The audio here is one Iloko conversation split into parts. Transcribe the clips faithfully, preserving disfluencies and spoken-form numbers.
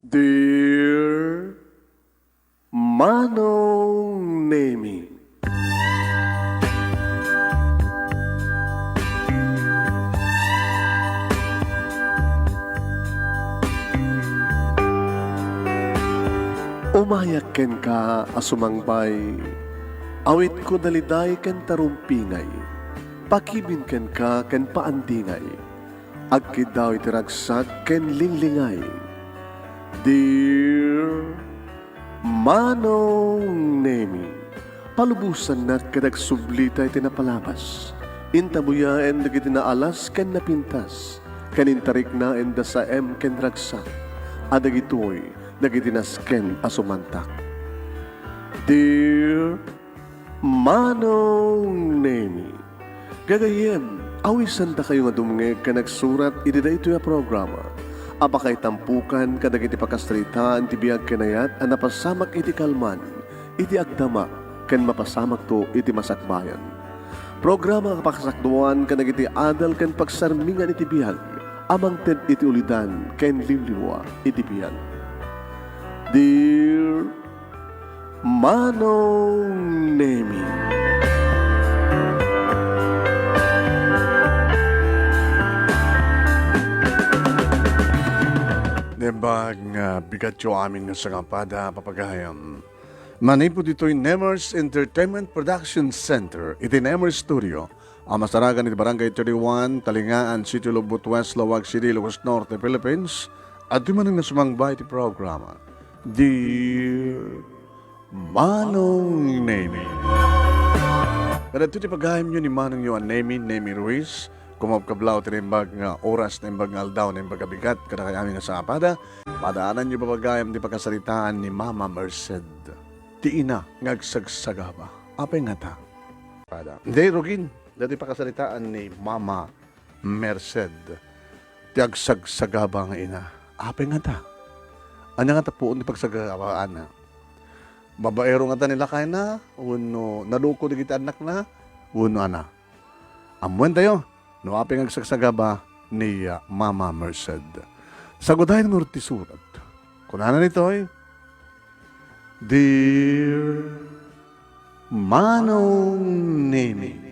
Dear Manong Nemi. Umayak kenka a sumangbay, awitko daliday ken tarumpingay, pakibin kenka ken paandingay, agkiddaw iti ragsak ken linglingay. Dear Manong Nemi, palubosannak ket agsublita iti napalabas. Intabuyaen dagiti naalas ken napintas, ken intariknaenda saem ken ragsak, a dagitoy dagiti nasken a sumantak. Dear Manong Nemi. Gagayyem, awisandakayo nga dumngeg ken agsurat iti daytoy a programa a pakaitampukan kadagiti pakasaritaan ti biag ken ayat a napasamak iti kalman, iti agdama, ken mapasamakto iti masakbayan. Programa a pakasakduan kadagiti adal ken pagsarmingan iti biag a mangted iti ulidan ken limlimua iti biag. Dear Manong Nemi. Naimbag nga bigatyo amin nga sangapada, papagayam. Manipud ditoy Nemers Entertainment Production Center, iti Nemers Studio, a masarakan iti Barangay thirty-one, Talingaan, City of Lubot West, Laoag City, Ilocos Norte, Philippines, adtoy manen nga sumangbay iti programa. Dear Manong Nemi. Kadagitoy ti pagayamyo ni Manongyo a Nemi, Nemi Ruiz, kumakablaw ti naimbag nga oras, naimbag nga aldaw, naimbag a bigat, kadakayo amin nga sangapada. Padaananyo, papagayam, ti pakasaritaan ni Mama Merced, ti ina nga agsagsagaba. Apay ngata? Pada. Hindi, rugin. Dati pakasaritaan ni Mama Merced, ti agsagsagaba nga ina. Apay ngata? Ania ngata puon ti pagsagabaana? Babaero ngata ni lakayna? Wenno naluko dagiti annakna? Wenno ania? Ammoentayo no apay nga agsagsagaba ni, ah, Mama Merced. Sagudayen ngarud ti surat. Kunana ditoy, Dear Manong Nemi.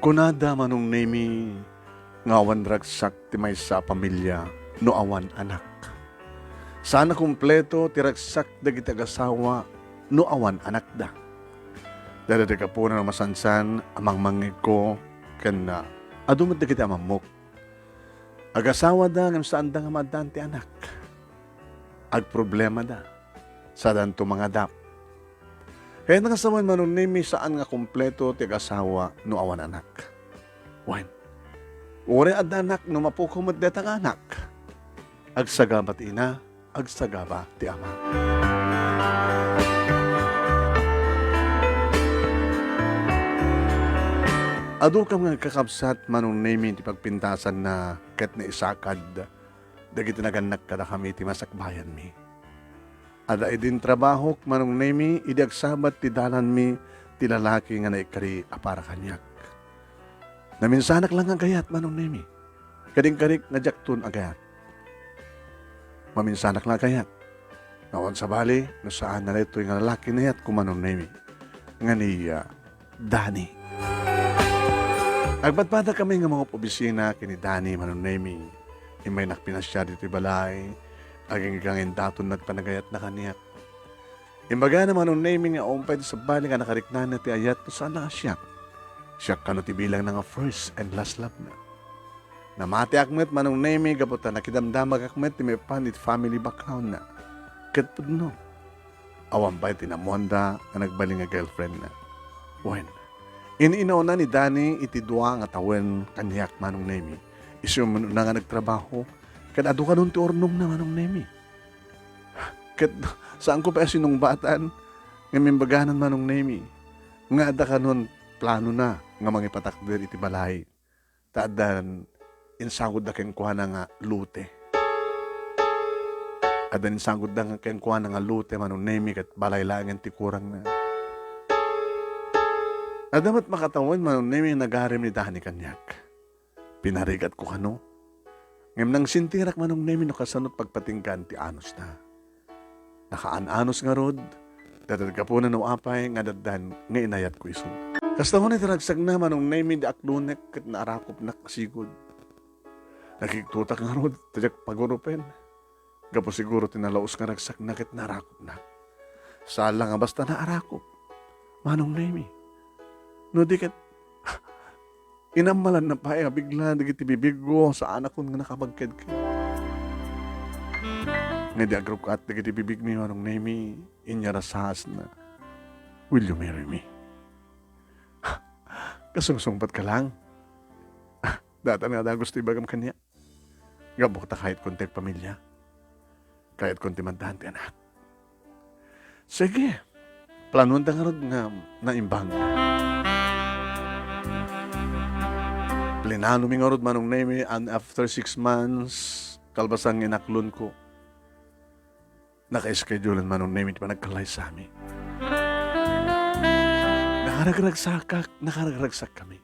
Kunada, Manong Nemi, nga awan ragsak ti maysa a pamilia no awan anak. Saan a kompleto ti ragsak dagiti agasawa no awan anakda. Daydi gapuna no masansan a mangmangngegko ken, ah, adu met dagiti amammok. Agasawada ngem saanda nga maaddaan ti anak. Agproblemada. Sadanto mangadap. Kayatna nga sawen, Manong Nemi, saan nga kompleto ti agasawa no awan anak. Wen, uray adda anak no mapukaw met dayta nga anak. Agsagaba ti ina, agsagaba ti ama. Adukam nga agkakabsat, Manong Nemi, ti pagpintasanna ket naisakad dagiti nagannak kadakami ti masakbayanmi. Adda idin trabahok, Manong Nemi, idi agsabat ti dalanmi ti lalaki nga naikari a para kaniak. Naminsanak la nga agayat, Manong Nemi. Ket inkarik nga diakton agayat. Maminsanak la agayat. Awan sabali no saan a daytoy nga lalaki nga ayatko, Manong Nemi, nga ni, ah, Dani. Agpadpadakami nga mangup-obisina ken ni Dani, Manong Nemi. Immaynak pinasiar ditoy balay. Agingga nga indaton nagpanagayatna kaniak. Imbagana, Manong Nemi, nga awan pay ti sabali nga nakariknana ti ayat no saan a siak. Siak kano ti bilangna nga first and last love-na. Namatiak met, Manong Nemi, gapu ta nakidamdamagak met ti maipapan iti family background-na. Ket pudno, awan pay ti inammoanda nga nagbalin nga girlfriend-na. Wen, in-inauna ni Dani iti dua nga tawen kaniak, Manong Nemi. Isu met unay nga nagtrabaho, ket adu kanon ti urnongna, Manong Nemi. Ket saanko pay a sinungbatan nga imbaganan, Manong Nemi, nga adda kanon planona nga mangipatakder iti balay. Ta addan insagudda kenkuana nga lote. Addan insagudda nga kenkuana nga lote, Manong Nemi, ket balay laengen ti kurangna. Adda met makatawen, Manong Nemi, nga nagarim ni Dani kaniak. Pinarigatko kano. Ngem nangsintirak, Manong Nemi, no kasano ti pagpatinggaan ti anusna. Nakaan-anus ngarud, dayta ti gapuna no apay nga addan nga inayatko isu. Kasta unay ti ragsakna, Manong Nemi, di aklonek ket naarakupnak a sigud. Nakigtotak ngarud, ta diak pagurupen. Gapu siguro ti nalaus nga ragsakna ket naarakupnak. Saan la nga basta naarakup, Manong Nemi. No di ket, inammalanna pay a bigla dagiti bibigko, saanakon nga nakabagked ket. Nga di agrukkat dagiti bibigmi, Manong Nemi, inyarasaasna. Will you marry me? Kasungsungbatka lang? Datan nga dagus ti ibagam kaniak. Gapu ta kayatkon ti agpamilya. Kayatkon ti maddaan ti anak. Sige, planuanta ngarud nga naimbag. Plinanomi ngarud, Manong Nemi, and after six months, kalpasan nga inaklonko, naka-schedulean, Manong Nemi, ti panagkallaysami. Nakaragragsakak, nakaragragsakkami.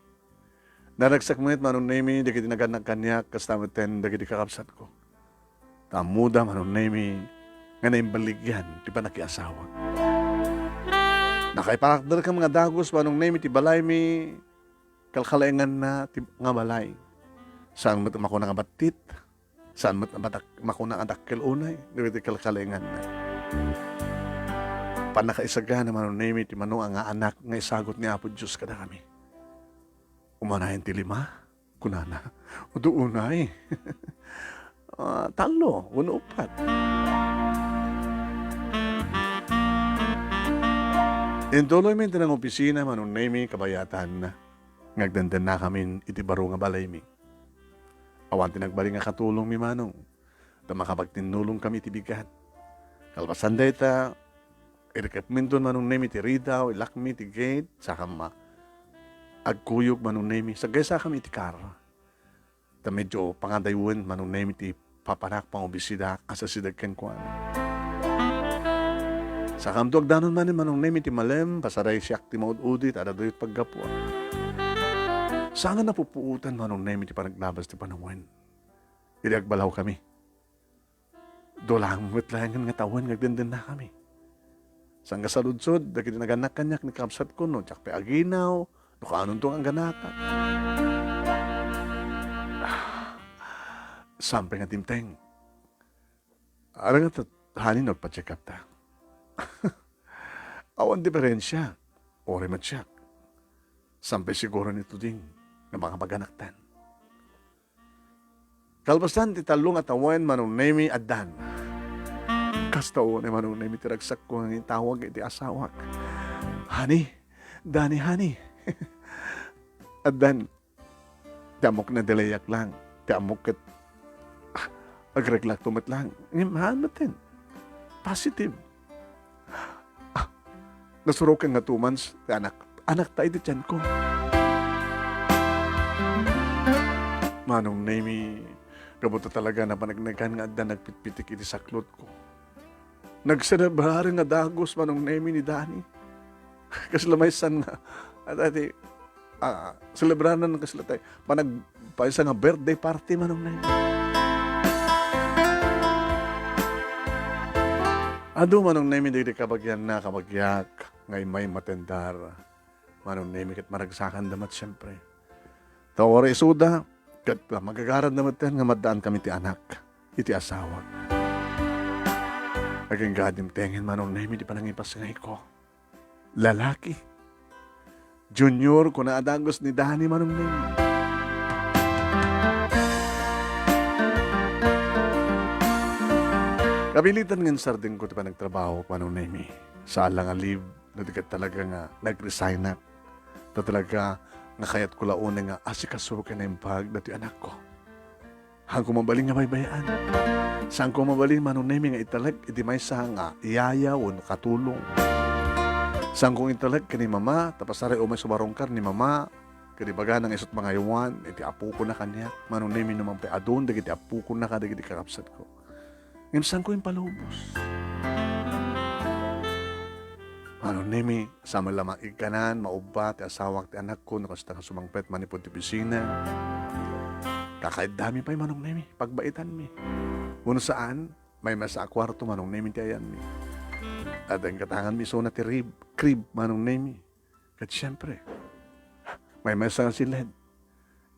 Naragsak met, Manong Nemi, dagiti nagannak kaniak, kasta metten dagiti kakabsatko. Ta ammoda, Manong Nemi, nga naimbaligyan ti pannakiasawak. Nakaiparakderkam nga dagus, Manong Nemi, ti balaymi, kalkalaenganna ti, nga balay. Saan met makuna nga battit, saan met batak-, makuna nga dakkel unay, dagiti kalkalaenganna. Pannakaisagana, Manong Nemi, ti mano nga anak nga isagut ni Apo Dios kadakami. Umanayen ti lima, kunana. Udo unay. Ah, tallo, wenno uppat. Intuloymi ti nangopisina, Manong Nemi, kabayatan nga agdendennakamin iti baro nga balaymi. Awan ti nagbalin nga katulongmi, Manong, ta makapagtinnulongkami iti bigat. Kalpasan dayta, irikepminton, Manong Nemi, ti ridaw, ilakmi ti gate, saka ma-, agkuyog, Manong Nemi, saggaysakami iti kar. Ta medyo pangadayoen, Manong Nemi, ti papanak, pangobisida, a sasideg kenkuana. Sakamto agdanon manen, Manong Nemi, ti malem, pasaraysiak ti maud-udi, ta adadayo ti paggapuak. Saan nga napupuotan, Manong Nemi, ti panaglabas ti panawen. Idi agbalawkami, dua laeng met laengen nga tawen nga agdendennakami. Saan nga saludsod dagiti nagannak kaniak ni kabsatko no diak pay aginaw, no kaanonto nga aganakan. Saan pay nga dimteng. Ala nga ta, honey, no agpa-check up ta. Awan diferensia. Uray met siak. Saan pay siguro ni Tuding nga makapaganaktan. Kalpasan ti tallo nga tawen, Manong Nemi, addan. Kasta unay, Manong Nemi, ti ragsakko nga itawag iti asawak. Honey, Dani, honey. Addan. Ti ammok, nadelayak lang. Ti ammok ket, ah, agreglakto met lang. Ngem haan metten. Positive. Ah, nasuroken nga two months ti anak. Anakta iti tianko. Manong Nemi, gapu ta talaga napaneknekan nga adda nagpitpitik iti saklotko. Nagselebraren nga dagus, Manong Nemi, ni Dani. Kasla maysan nga, adda ti, ah, selebraren kasla tay, panag-, maysa nga birthday party, Manong Nemi. Adu, Manong Nemi, dagiti kabagianna, kabagiak, nga immay matendar. Manong Nemi, ket maragsakanda met, siempre. Ta uray isuda, ket magagaradna metten nga maddaankami ti anak iti asawak. Agingga dimtengen, Manong Nemi, ti panangipasngayko. Lalaki. Junior, kuna a dagus ni Dani, Manong Nemi. Kapilitan nga insardengko ti panagtrabaho, Manong Nemi. Saan la nga leave, no di ket talaga nga nag-resignak. Ta talaga nga kayatko la unay nga asikaso ken naimbag datoy anakko. Haanko mabalin nga baybay-an. Saanko mabalin, Manong Nemi, nga italek iti maysa nga yaya wenno katulong. Saanko italek ken ni Mama, ta pasaray umay sumarungkar ni Mama, ket ibagana nga isut' mangaywan iti apokona kaniak, Manong Nemi, no mangpay adun dagiti apokona kadagiti kakabsatko. Ngem saanko impalubos. Manong Nemi, sa man la maikkanan, maubba ti asawak ti anakko, no kasta nga sumangpet manipud ti opisina. Kakaiddami pay, Manong Nemi, pagbaitanmi. Wenno saan, maymaysa a kuarto, Manong Nemi, ti ayanmi. Adda inkatanganmi isuna ti rib-, crib, Manong Nemi. Ket siempre, maymaysa nga siled.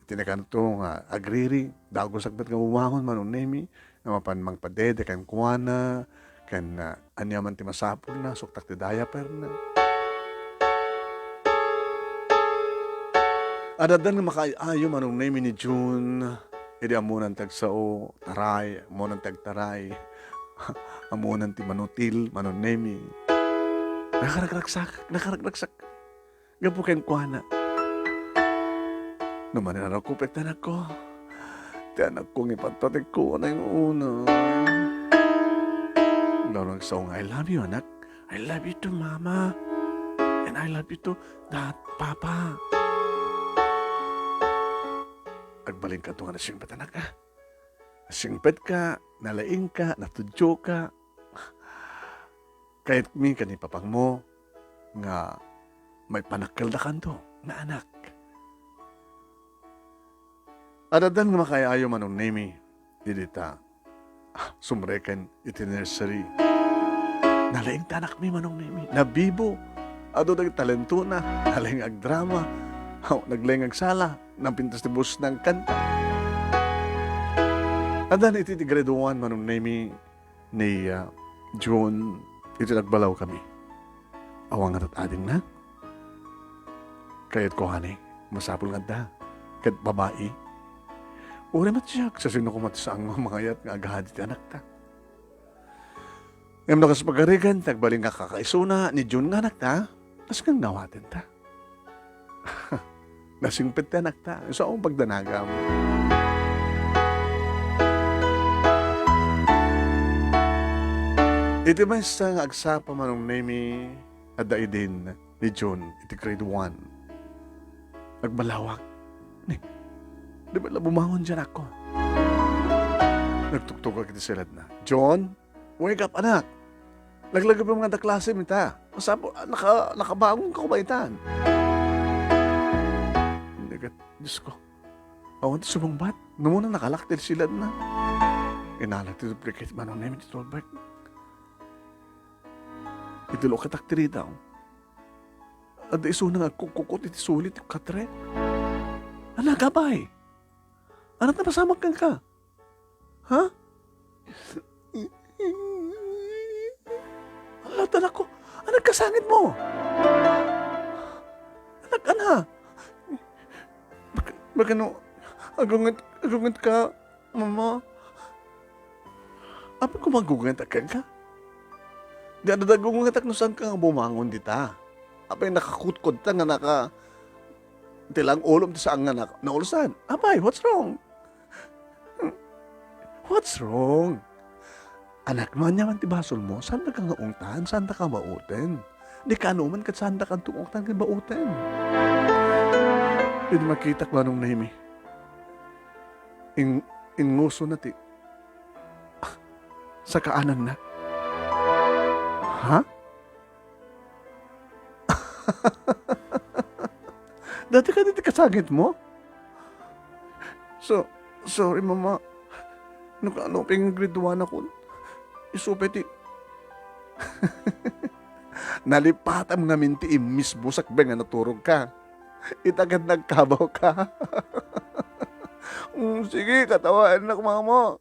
Iti nakanto nga agriri, dagus sakbet nga bumangon, Manong Nemi, nga mapan mangpadede kenkuana, ken, ah, ania man ti masapulna, suktak ti diaperna. Addan nga makaay-ayo, Manong Nemi, ni June, idi ammonan ti agsao, taray, ammonan ti agtaray, ammonan ti manutil, Manong Nemi. Nakaragragsak, nakaragragsak. Gapu kenkuana. No manen a nakupek ti anakko. Ti anakko nga ipatpatekko, anay nga unay. Launag sao nga, "I love you, anak. I love you too, mama. And I love you too, dad, papa." Agbalin ka to nga nasingpet, anak, ah. Nasingpetka, nalaingka, natudioka. Kayatmi ken ni papangmo nga maipanakkeldakanto nga anak. Addan nga makaay-ayo, Manong Nemi, idi ta, ah, sumreken iti nursery. Nalaing ti anakmi, Manong Nemi. Nabibo. Adu dagiti talentona. Nalaing agdrama. Aw, naglaing agsala. Napintas ti bosna agkanta. Addan iti, iti grade one, Manong Nemi, ni, ah, June, iti nagbalawkami. Awan nga tat-adingna. Kayatko, honey, masapul nga adda ket babai. Uray met siak, sasino koma ti saan nga mangayat nga agadi ti anakta? Ngem no kas pagarigan, ti agbalin nga kakaisuna ni June nga anakta, kas nga nawatenta. Nasingpet ti anakta. Isu a pagdanagam. Iti maysa nga agsapa, Manong Nemi, adda idin ni June iti grade one. Agbalawak. Ni, di ba la bumangon diay anakko? Nagtuktogak iti siledna. "June, wake up, anak. Laglagipem nga adda klasem ita. Masapul, ah, naka-, nakabangon ka ba itan?" Hindi ket, Diyos ko, awan ti sumungbat. Namuna nakalak ti siledna. Inalak ti duplicate, Manong Nemi, ti tolbek. Iti lukatak ti ridaw. Adda isuna nga agkukkukot iti suli ti katre. "Anak, apay? Anak, napasamak kenka? Ha? Ala, anakko, anak, kasangit mo? Anak, ana? Bak-, bakano agunget, agunget ka, Mama?" "Apay, kumagunget kenka? Di adda agungetak no saanka nga bumangon dita. Apay, nakakutkot ta nga naka-, ti lang ulom ti saan nga na-, naulsan. Apay, what's wrong? What's wrong? Anak, no ania man ti basolmo, saandaka nga ungtan, saandaka bauten. Di kano man ket saandaka ungtan ken bauten." Idi makitak, Manong Nemi, in-, innguso na ti sakaananna. Ha? Dati kadi ti kasangit mo? So, sorry, Mama. No kano pay nga grade one akon, isu pay ti nalipatam ngamin ti immisbo sakbay nga naturogka. Ita ket nagkabaw ka. Mm, sige, katawaennak, Mama.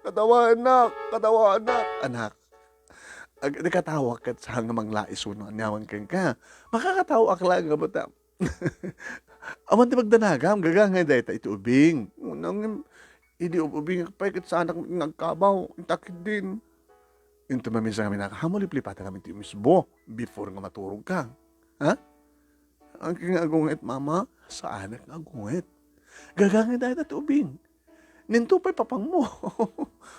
Katawaennak, katawaennak. Anak, ag-, di katawak ket saan nga manglais wenno aniaman kenka. Makakatawak laeng nga bata. Awan ti pagdanagam, gagangay dayta iti ubing. Nangem, idi ub-, ubingek pay ket saanak nga agkabaw, intakid din. Inton maminsan kami nakahamo, liplipatan kami ti immisbo before nga maturog ka. Ha? Ang nga agunget, Mama, saanak nga agunget. Gagangay dayta ti ubing. Ninto pay papangmo.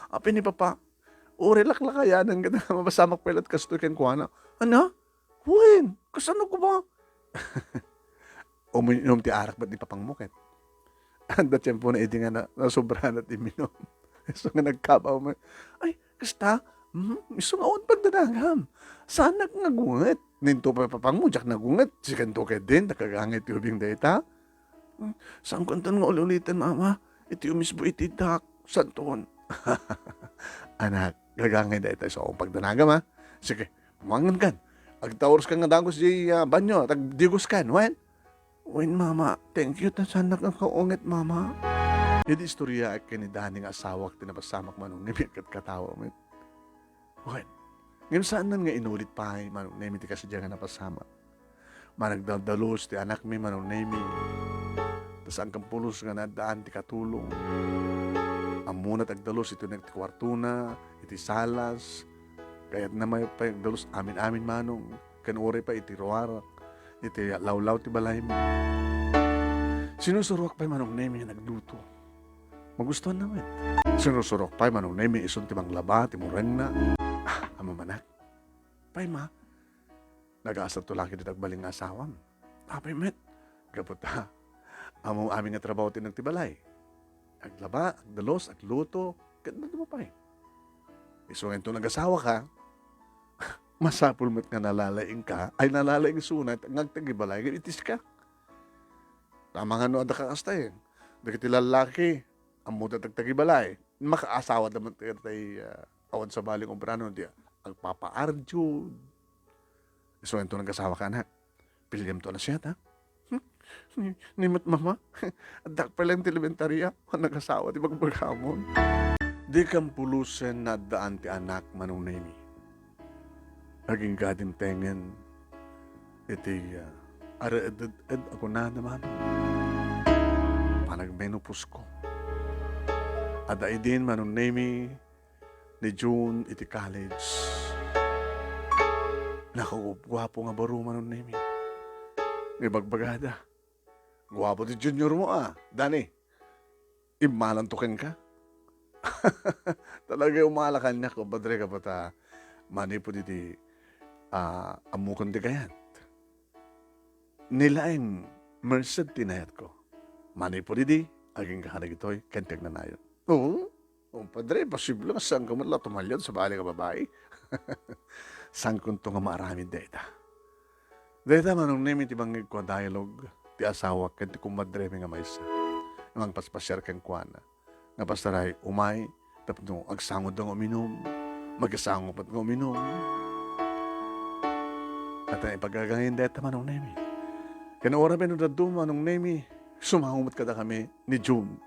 Apay ni Papa, uray laklakayanan ket mapasamak pay la't kastoy kenkuana. Ana? Wen, kasano ko ba? Uminom ti arak met ni papangmo ket. Adda tiempo na idi nga na-, nasobrana ti imminom. Isu nga nagkabaw met. Ay, kasta? Hmm, isu nga awan pagdanagam. Saanak nga agunget. Ninto pay papangmo, diak nagunget. Sikanto ketdin, ta kagangay ti ubing dayta. Hmm, saankonton nga uli-uliten, Mama. Iti umisbo iti dak, santon. Anak, kagangay dayta isu a pagdanagam, a. Sige, umangngegkan. Agtauroskan nga dagus diay, ah, banio, tagdigoskan, wen? Wen, Mama. Thank you, ta saannak nga kaunget, Mama. Idi istoryaek ken ni Dani nga asawak ti napasamak, Manong Nemi, ket katawa met. Wen, ngem saanen nga inulit pay, Manong Nemi, ti kasta nga napasamak. Managdaldalus ti anakmi, Manong Nemi. Ta saan ken pulos nga naaddaan ti katulong. Ammona ti agdalus iti uneg ti kuartona, iti salas. Kayatna met pay agdalus amin-amin, Manong. Ken uray pay iti ruar, iti lawlaw ti balaymi. Sinusuroak pay, Manong Nemi, nga nagluto. Magustuhanna met. Sinusuroak pay, Manong Nemi, isun ti manglaba ti murengna. Ah, ammom, anak. Pay, Ma, nagaasarto la ketdi ti agbalin nga asawam. Apay met, gapu ta ammom amin nga trabaho ti uneg ti balay. Aglaba, agdalus, agluto, ket dadduma pay. Isu nga inton agasawaka, masapul met nga nalalaingka, ay, nalalaing isuna nga agtagibalay, ngem itiska. Ta amangan no adda ka kasta, eh. Dagiti lallaki, ammoda ti agtagibalay. Makaasawada met ti, ah, awan sabali nga obra no di agpapaardiod. Isu nga inton agasawaka, anak. Piliamto a nasia, ha? Hmm? Ni, ni met, Mama. Addak pay laeng ti elementarya. Nagasawa ti bagbagamon. Dikan pulosen naaddaan ti anak, Manong Nemi. Agingga dimtengen iti, ah, areed-ed a kunada, Manong. Panagmenoposko. Adda idin, Manong Nemi, ni June iti college. Nakagupguapo nga baro, Manong Nemi. Nga ibagbagada, "Guapo ti junior mo, ah, Dani. Immalanto kenka." Talaga, umala kaniak, kumpadre, gapu ta manipud iti, ah, ammokon ti kayat. Ni laeng merced ti inayatko. Manipud idi, agingga kadagitoy ken ti agnanayon. Oo, kumpadre, posible nga saanka met la tumaliad sabali nga babai. Saankonto nga maaramid dayta. Dayta, Manong Nemi, ti bangngegko a dialogue ti asawak ken ti kumpadremi nga maysa. Mangpaspasiar kenkuana. Nga pasaray, umay, tapno agsangodda nga uminum, makisango met nga uminum. Ket ipagagangin dayta, Manong Nemi. Ken uray pay no dadduma, Manong Nemi, sumango met kadakami ni June.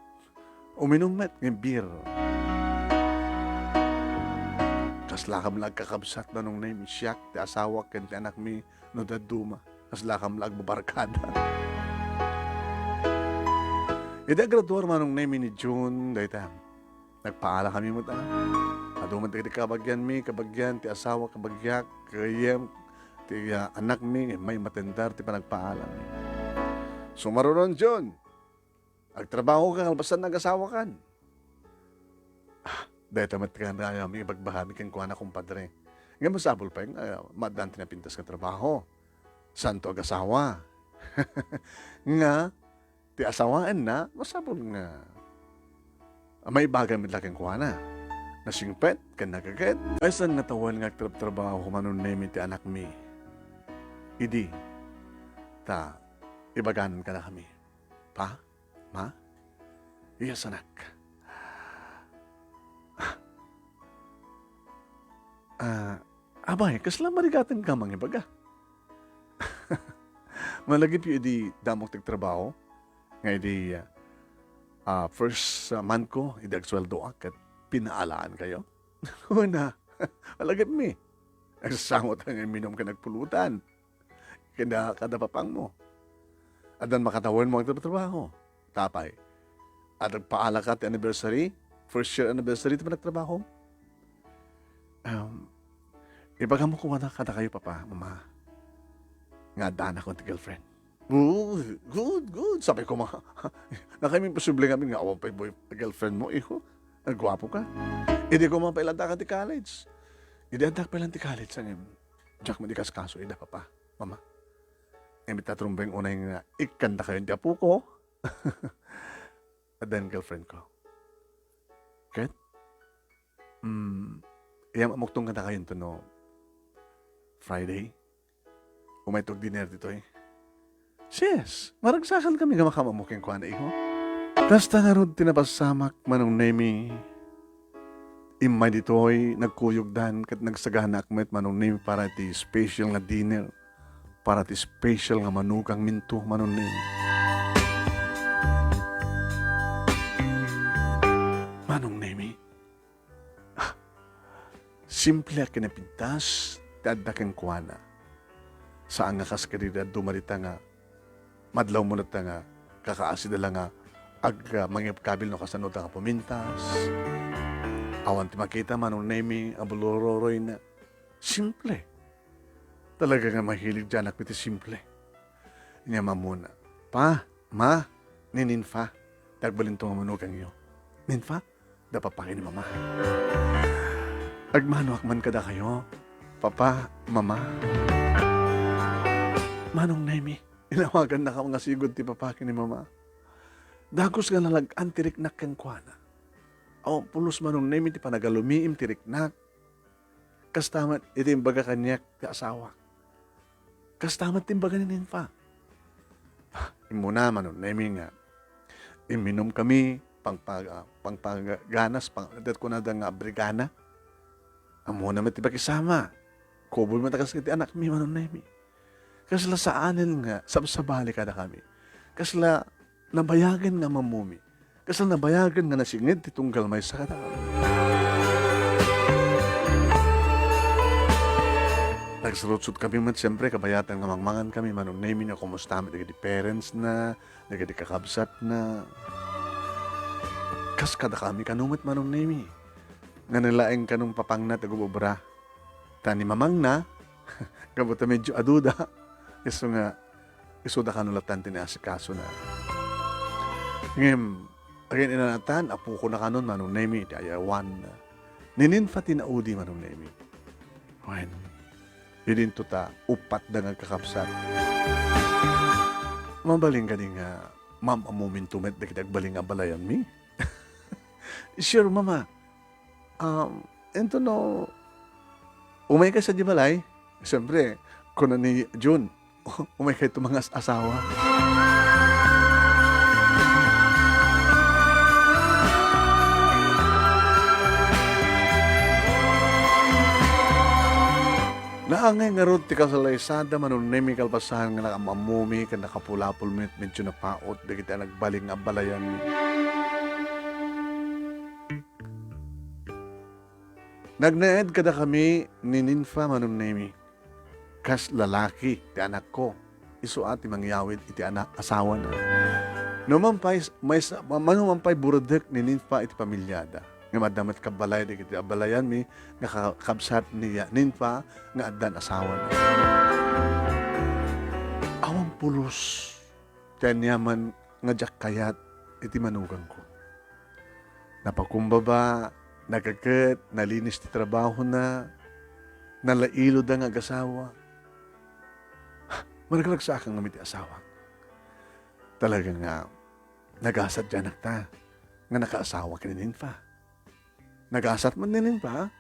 Uminum met nga beer. Kaslakam la agkakabsat, Manong Nemi, siak, ti asawak, ken ti anakmi, no dadduma. Kaslakam la agbabarkada. Idi agraduar, Manong Nemi, ni June, dayta, nagpaala kami met, ah. Adu met dagiti kabagianmi, kabagian ti asawa, kabagiak, gayyem ti, ah, anakmi, may matendar ti panagpaalami. Sumaruno, June, agtrabahoka kalpasan nga agasawakan. Ah, dayta met ti kayatmi ibagbagami kenkuana, kumpadre. Ngem masapul pay nga maaddaan ti napintas nga trabaho. Saanto agasawa. Nga, ti asawaenna, masapul nga maibagay met la kenkuana. Nasingpet ken nagaget. Maysa nga tawen nga agtrabtrabaho, Manong Nemi, ti anakmi idi ta ibaganan kadakami. Pa? Ma? Yes, anak. Ah, abay, kasla marigatenka mangibaga? Malagipyo idi damok ti agtrabaho, nga idi, ah, first, ah, month ko, idi agsueldoak, ket pinaalaan kayo? Una, malagipmi. Agsasango ta nga imminum ken agpulutan. Kada, kada papangmo. Addan makatawenmo agtrabaho. Tapay. Adda agpaalaka ti anniversary, first year anniversary ti panagtrabaho. Um, ibagam koma kadakayo, Papa, Mama, nga addanak ti girlfriend. Good, good, good. Sapay koma, nakaymi imposible ngamin nga awan pay boy-, girlfriend mo, iho. Nagguapo ka. Idi koma pay la addaka ti college. Idi addak pay la ti college, ngem diak met ikaskaso ida, Papa, Mama. Ngem ita ti rumbeng unay nga ikkandakayo ti apoko. Addan girlfriend ko. Ket, mm, iyam-amok kadakayo no Friday. Umayto agdinner ditoy. Yes, maragsakan kami nga makamammo kenkuana, iho. Kasta ngarud ti napasamak, Manong Nemi. Immay ditoy, nagkuyogdan ket nagsaganaak met, Manong Nemi, para ti special nga dinner, para ti special nga manukangminto, Manong Nemi. Manong Nemi, simple a kinapintas ti adda kenkuana. Saan nga kas kadagiti dadduma dita nga madlawmo latta nga kakaasida la nga ag-, ah, mangibkabil no kasano ta nga pumintas. Awan ti makita, Manong Nemi, a buluroroyna. Simple. Talaga nga mahilig ti anakmi ti simple. Nia, mammuna, "Pa, ma, ni Ninfa, ti agbalinto nga manukangyo." "Ninfa?" "Da papa ken ni mama. Agmanoak man kadakayo, papa, mama." Manong Nemi, inawagannaka nga sigud ti papa ken ni mama. Dagus nga nalag-an ti riknak kenkuana. Awan pulos, Manong Nemi, ti panagalumiim ti riknak. Kasta met iti imbaga kaniak ti asawak. Kasta met ti imbaga ni Ninfa. Immuna, Manong Nemi, nga imminum kami, pangpag-, ah, pangpaganas, pang-, kunada nga abrigana. Ammona met ti pakisama. Kubol met a kas iti anakmi, Manong Nemi. Kasla saanen nga sabsabali kadakami. Kasla nabayagen nga mammumi. Kasla nabayagen nga nasinged ti tunggal maysa kadakami. Nagsarudsod kami met, siyempre, kabayatan nga mangmangan kami, Manong Nemi, nga kumusta met dagiti parents na, dagiti kakabsatna. Kas kadakami kano met, Manong Nemi, nga nalaing kanong papangna ti agub-obra. Ta ni mamangna, gapu ta medyo aduda, isu nga, isuda kano latta ti naasikasona. Ngem, agin-inanatan, apokona kanon, Manong Nemi, iti ayawan. Ni Ninfa ti naudi, Manong Nemi. Wen, idinto ta uppat da nga agkakabsat. Mabalin kadi nga mam-ammominto met dagiti agbalin nga abalayanmi? Sure, Mama. Um, ento no, umayka sadiay balay? Siyempre, kuna ni Jun, "Umaykayto mangas-asawa." Naangay ngarud ti kasalaysada, Manong Nemi, kalpasan nga nakaammomi ken nakapulapol met, medyo napaut dagiti a nagbalin nga abalayanmi. Nagnaed kadakami ni Ninfa, Manong Nemi, kas lalaki ti anakko. Isu a ti mangyawid iti anak, asawana. Numan pay, maysa, ma-, manuman pay burutek ni Ninfa iti pamiliada. Ngem adda met kabbalay dagiti abalayanmi nga kakabsat ni Ninfa nga addan asawana. Awan pulos ti aniaman nga diak kayat iti manugangko. Napakumbaba, nageket, nalinis ti trabahona, nalailoda nga agasawa. Maragragsakan ngamin ti asawak. Talaga nga, nagasat ti anakta nga nakaasawa ken ni Ninfa. Nagasat man ni Ninfa,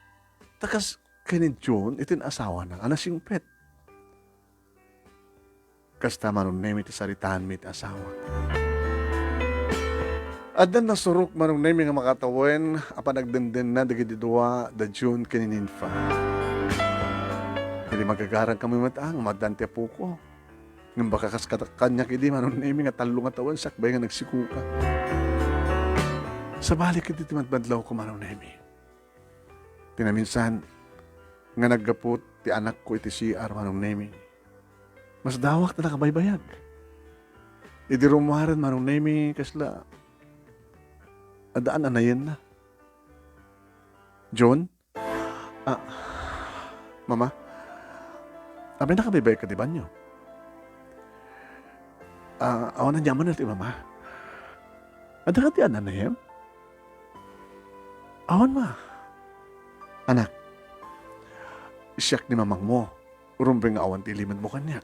ta kas ken ni Jun iti asawana a nasingpet. Kasta, Manong Nemi, ti saritaanmi iti asawak. Addan nasurok, Manong Nemi, nga makatawen a panagdendenna dagiti dua, da Jun ken ni Ninfa. Idi magagaran kami met, ah, nga maaddan ti apoko. Ngem baka kas kada-, kaniak idi, Manong Nemi, nga tallo nga tawen sakbay nga nagsikuka. Sabali ket iti madmadlawko, Manong Nemi. Ti naminsan nga naggapu ti anakko iti C R, Manong Nemi. Masdawak ta nakabaybayag. Idi rummuaren, Manong Nemi, kasla adda an-anayenna. Jun? Ah, Mama? Apay nakabaybayag ka ti banio? Ah, awan aniaman ti Mama. Adda ka ti an-anayem? Awan, Ma. Anak, siak ni mamangmo. Rumbeng nga awan ti ilimedmo kaniak.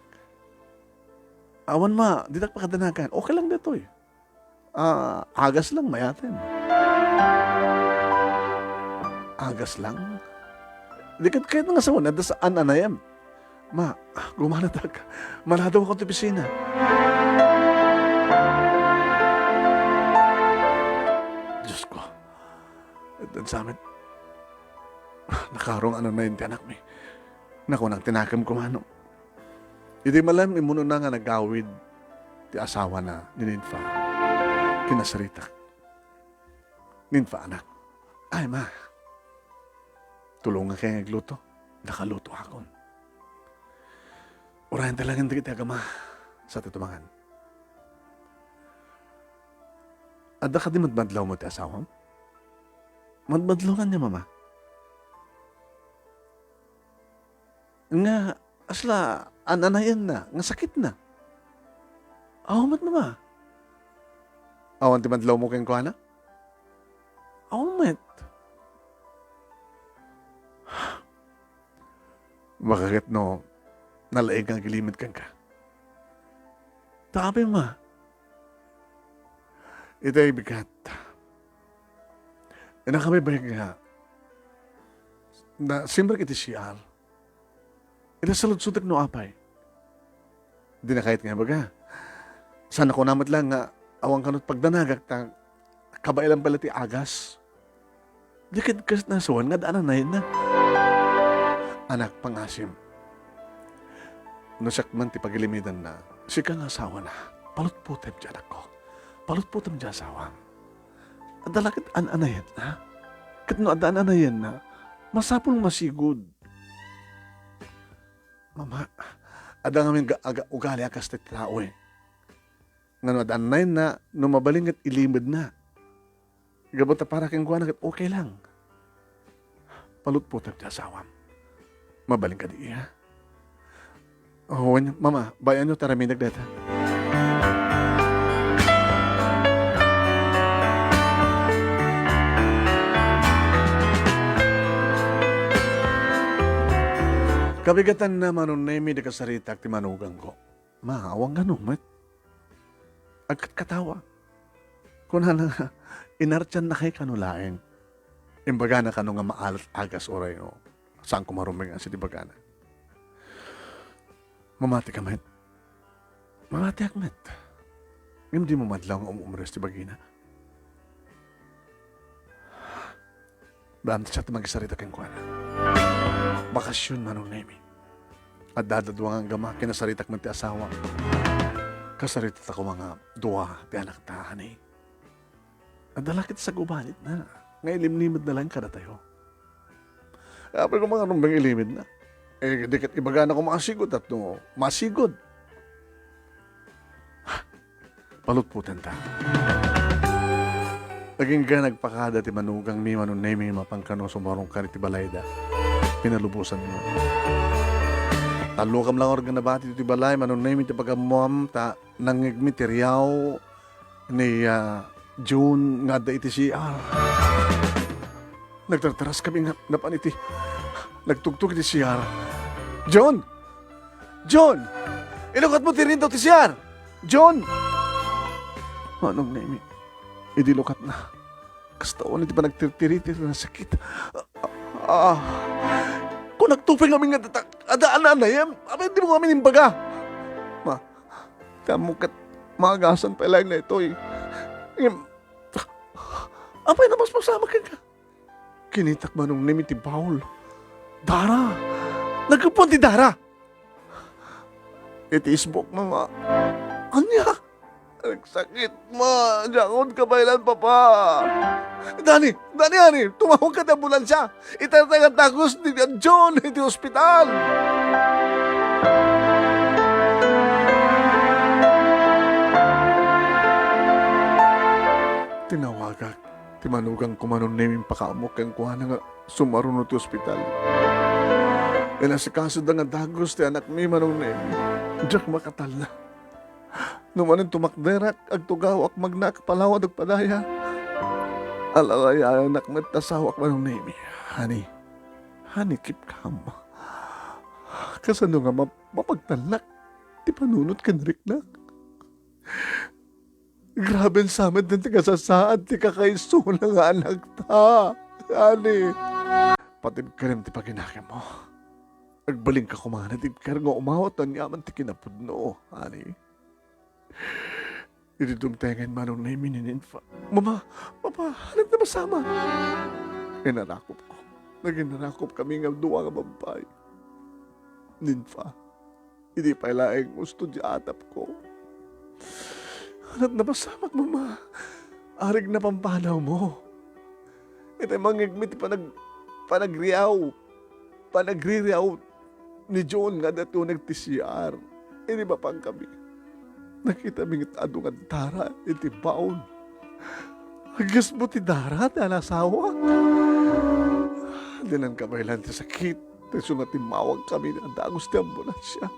Awan, Ma, ditak pakadanagan. Okay lang daytoy. Ah, agas lang, mayaten. Agas lang? Di ket kayat nga sawen, adda sa an-anayem. Ma, gumanatak. Maladaw ako ti opisina. Diyos ko, itdan sa amin. Nakarong ano na yun ti anakmi. Nakunang tinakem kumano. Iti malam, immunona nga nagawid ti asawana ni Ninfa. Kinasaritak. Ninfa, anak. Ay, ma. Tulongan kay nga agluto. Nakaluto akon. Urayan ta lang dagiti agama sa ti tumangan. Adda kadi madmadlaw mo ti asawam? Madmadlaw kaniak, mama. Nga, asla, an-anayenna, nga sakitna. Aw met, mama. Awan ti madlaw mo kenkuana? Awan met. Baka ket no, nalaing nga agilimed kenka. Ta apay, ma. Itay bigat. Inakami ba nga na, simrek iti C R. Ita saludsodek no apay. Dina kayat nga ibaga. Saan ako namet lang nga awan kanot pagdanagak ta kabaelan pala ti agas. Di ket kas nasawan nga daan na. Anak, pangasim. No siak man ti pagilimidanna, sika nga asawana, palutpotem ti anakko. Palutpotem ti asawam. Adda la ket an-anayenna. Ket no adda an-anayenna, masapul masigud. Mama, adda ngamin ga-, aga-, ugali a kas ti tao, eh. Nga no adda an-anayenna, no mabalin ket ilimedna. Gapu ta para kenkuana ket okay lang. Palutpotem ti asawam. Mabalin kadi, ha? Oh, wen, mama, bay-anyo ta aramidek dayta. Kabigatanna, Manong Nemi, ti kasaritak ti manugangko. Ma, awan gano met. Agkatkatawa. Kunana nga, inartiannakay kano laeng. Imbagana kano nga maalat agas uray no, saan ko marumeng asi ti bagana. Mamati ka met. Mamatiak met. Ngem dimo madlaw nga um-umres ti bagina. Bamti siya ti magisarita kenkuana. Bakasyon, Manong Nemi. Adda dua nga agama, kinasaritak met ti asawa. Kasarita ta koma nga dua ti anakta, honey. Adda la ket sagubanitna nga ilimlimedna laeng kadatayo. Apay koma nga rumbeng ilimedna? Eh, di ket ibagana koma a sigud, tapno masigud. Palutpotenta. Agingga nagpakada ti manugangmi, Manong Nemi, mapan kano sumarungkan iti balayda. Pinalubosanmo. Tallokam la nga nabati iti balay, Manong Nemi, ti pagammoam, ta nangngegmi ti riaw ni, ah, June nga adda iti C R. Nagtartaraskami nga napan iti nagtugtog iti C R. June! June! Ilukatmo ti rindaw ti C R! June! Manong Nemi, idi lukatna, kasta awan iti panagtirtiriti nga sakit. Ah, kunak tupay ngamin nga datak, adda ananayam, apay dimo ngamin imbaga? Ma, ti ammok ket maagasan pay laeng daytoy. Ngem, apay napaspasamak kenka? Kinitak, Manong Nemi, ti bahol. Dara! Naggapuan ti dara! Iti isbok, mama. Ania? Nagsakit, ma. Diakon kabaelan, papa. Dani! Dani, ani! Tumawag ka ti ambulansia! Itartay nga dagus ni John iti ospital! Tinawagak ti manugangko, Manong Nemi, impakaammo kenkuana nga sumaruno ti ospital. Inasikasoda nga dagus ti anakmi, Manong Nemi. Diak makatalna. No manen tumakderak, agtugawak, magnak, palawad, agpadaya. Alalayanak met ti asawak, Manong Nemi. Honey, honey, keep calm. Kasano nga map-, mapagtalnak ti panunot ken riknak? Graben sa met ti kasasaad ti kakaisuna nga anakta. Honey. Patibkerem ti paginakemmo. Agbalinka koma nga natibker nga umawat no aniaman ti kinapudno, honey. Idi dumtengen, Manong Nemi, ni Ninfa, "Mama, Papa, anak na masamak." Inarakupko. Naginarakupkami nga dua nga babbay. Ninfa, idi pay laeng gusto ti atapko. Anak na masamak, Mama. Arig na pampanawmo. Itay mangngegmi ti panag-, panagriaw. Panagririaw ni John nga adda ti uneg ti C R. Idi mapangkami, nakitami nga adu nga dara iti baon. Aggesbo ti dara ti asawa. Dinan kabaylan ti sakit. Isu nga timmawagkami nga dagus ti ambulansia.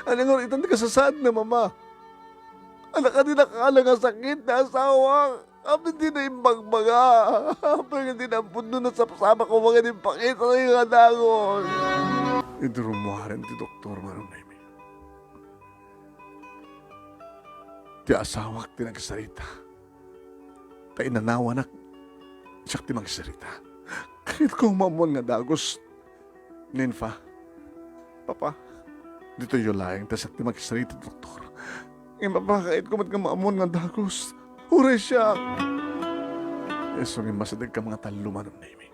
Ania ngarud itan ti kasasaadna, Mama? Ania kadi nakala nga sakit ti asawa? Apay ti naimbagbaga? Apay nga di na pudno nasapsapa ko nga impakita nga dagus? Idi rummuaren ti doktor, Manong Nemi, ti asawak ti nagsarita. Ta inanawanak, siak ti magsarita. Kayatko nga maammuan nga dagus, Ninfa. Papa, ditoyyo laeng ta siak ti magsarita, doktor. Ngem, Papa, kayatko met nga maammuan nga dagus. Uray siak. Isu nga immasidegkami nga tallo, Manong Nemi.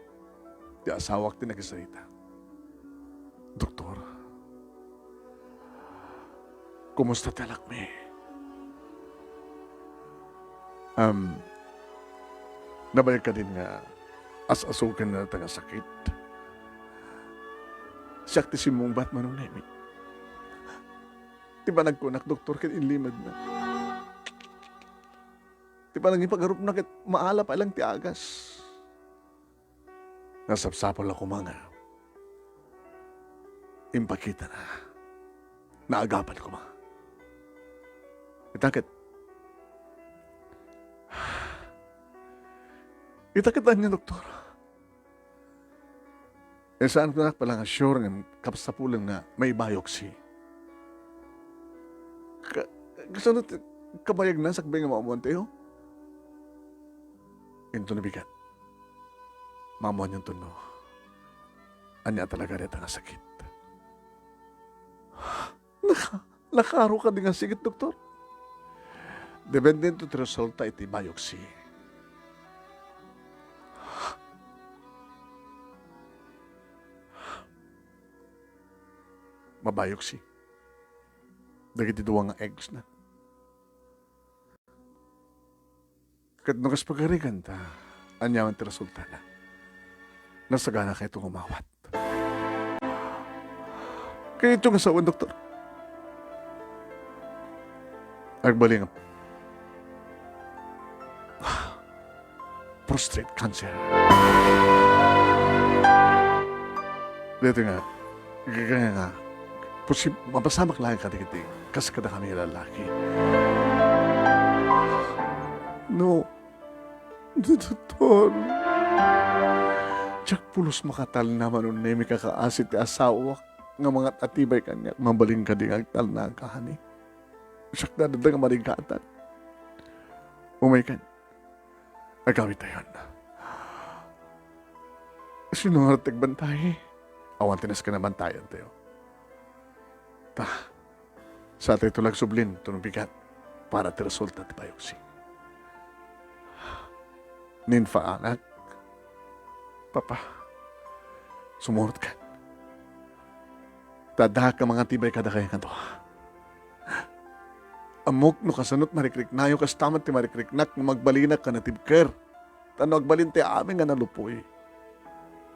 Ti asawak ti nagsarita. Doktor, kumusta ti anakmi? Am, nabayag kadin nga as-asogen dayta nga sakit? Siak ti simmungbat, Manong Nemi. Ti panagkunak, doktor, ket inlimedna. Ti panangipagarupna ket maala pay laeng ti agas. Nasapsapul a koma nga impakitana. Naagapan koma. Ita ket, ita ket ania, doktor? Eh, saanko nga pala nga sure nga kasapulan nga maibiopsy. Ka-, kasano ti kabayagna sakbay nga maammuantayo? Inton bigat, maammuanyonto no ania talaga dayta nga sakit. Naka-, nakaaro kadi nga sakit, doktor? Depende iti resulta iti biopsy. Mabiopsy dagiti dua nga eggs na. Ket no kas pagarigan ta, aniaman ti resultana? Nasaganakayto nga umawat. Kayatyo nga sawen, doktor? Agbalin nga prostate cancer. Daytoy nga, kaya nga, posib-, mapasamak laeng kadagiti kas kadakami nga lalaki. No, doktor, diak pulos makatalna, Manong Nemi, kakaasi ti asawak nga mangat-atibay kaniak. Mabalin kadi nga agtalna, honey? Siak dayta nga marigatang. Umaykan. Agawidtayon. Sino nga ti agbantay? Awan ti nasken a bantayantayo. Ta, satayto la agsubli no bigat para ti resulta ti biopsy. Ninfa, anak. Papa, sumurotka. Ta adda nga mangatibay kadakayo nga dua. Ammok no kasano ti marikriknayo, kasta met ti marikriknak no magbalinak a natibker. Ta no agbalin ti amin nga nalupoy,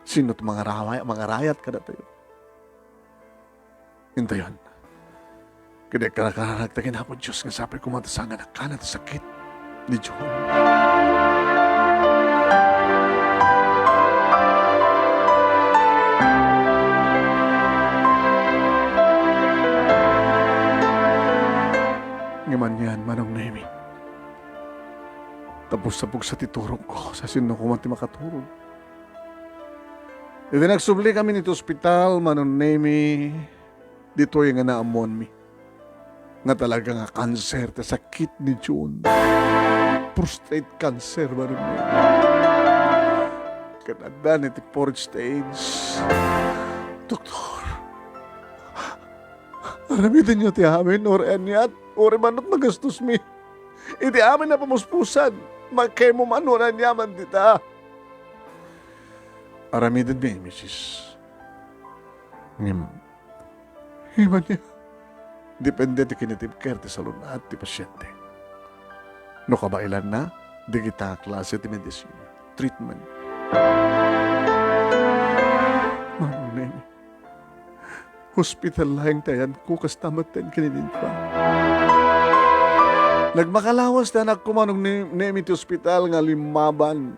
sino ti mangaraway-, mangarayat kadatayo? Intayon. Ket agkarkararagta ken Apo Dios nga sapay koma ta saan nga nakana ti sakit ni John. Ngem anian, Manong Nemi, ta pugsa-pugsa ti turongko, sasino koma ti makaturog? Idi nagsublikami iti ospital, Manong Nemi, ditoy nga naammoanmi nga talaga nga kanser ti sakit ni John. Prostate cancer, Manong Nemi. Ket adda iti fourth stage. Doktor, Aramidenyo ti amin, uray aniat, uray manok nagastosmi. Iti amin a pamuspusan, maikaymo man uray aniaman dita. Aramidenmi, misis. Ngem, iban niya, depende ti kinitibker ti salun-at ti pasiente. No kabaelanna, dagita a klase ti medisina, treatment. Manong Nemi, hospital laeng ti ayanko, kasta metten ken ni Ninfa. Nagmakalawas ti anakko, Manong Ne-, Nemi, ti hospital nga limmaban,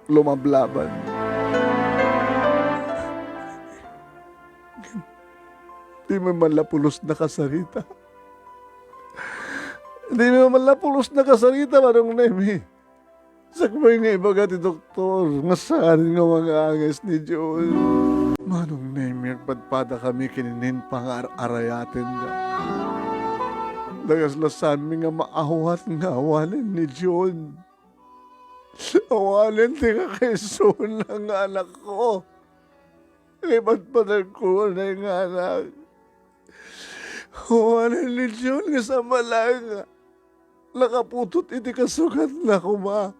lumablaban. Dimi man la pulos nakasarita. Dimi man la pulos nakasarita, Manong Nemi. Sakbay nga ibaga ti doktor nga saan nga mangangis ni Jun. Manong Nemi, agpadpadakami ken ni Ninfa nga ar-arayatenda. Dagasla saanmi nga maawat nga awanen ni Jun. Awanen ti kakaisuna nga anakko. Ipadpadagko unay nga anak. Awanen ni Jun nga saan met laeng nga nakaputot iti kasugatna koma.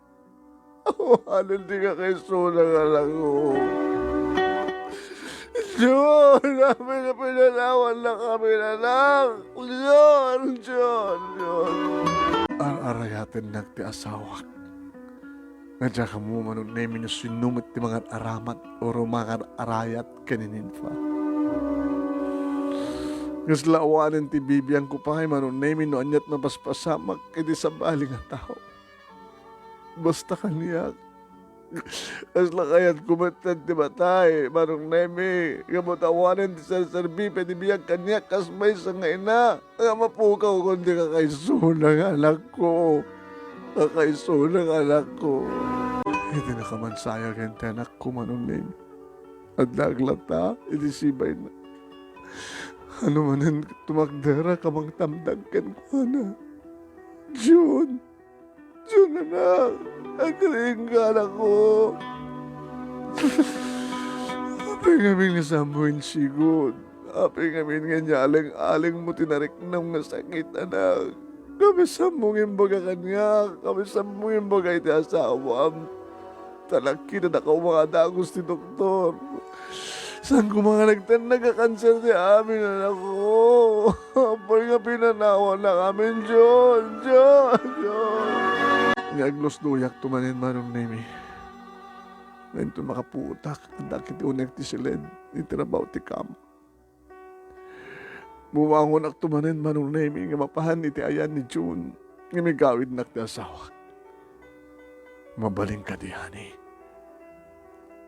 Awanen ti kakaisuna nga anakko. Jun, apay nga pinanawannakami, anak? Jun, Jun, Jun. Ar-arayatennak ti asawak. Nga diak ammo, Manong Nemi, no sinno met ti mangar-aramat o mangar-arayat ken ni Ninfa. Kasla awanen ti bibiangko pay, Manong Nemi, no aniat mapaspasamak iti sabali nga tao. Basta kaniak, kasla kayatko metten ti matay, Manong Nemi, gapu ta awanen ti serserbi pay ti biag kaniak kas maysa nga ina. Nga mapukawkon ti kakaisuna nga anakko. Kakaisuna nga anakko. Iti nakamansaya ken ti anakko, Manong Nemi, adda aglata iti sibayna. Ano manen tumakder a kamangtamdag kenkuana. Jun, Jun, anak, agriingka, anakko. Apay ngamin nga saanmo insigud? Apay ngamin nga inyaleng-alengmo ti nariknam nga sakit, anak? Kabsatmo nga imbaga kaniak, kabsatmo nga imbaga iti asawam. Ta nakitadakaw nga dagus ti doktor. Saan koma nga nagtenneg a kanser ti amin, anakko. Apay nga pinanawannakamin, Jun, Jun, Jun. Nga aglusdoyakto manen, Manong Nemi. Nga inton makapuotak, adda ketdi uneg ti siled iti rabaw ti kama. Bumangonakto manen, Manong Nemi, nga mapan iti ayan ni Jun nga igawidnak ti asawak. Mabalin kadi, honey?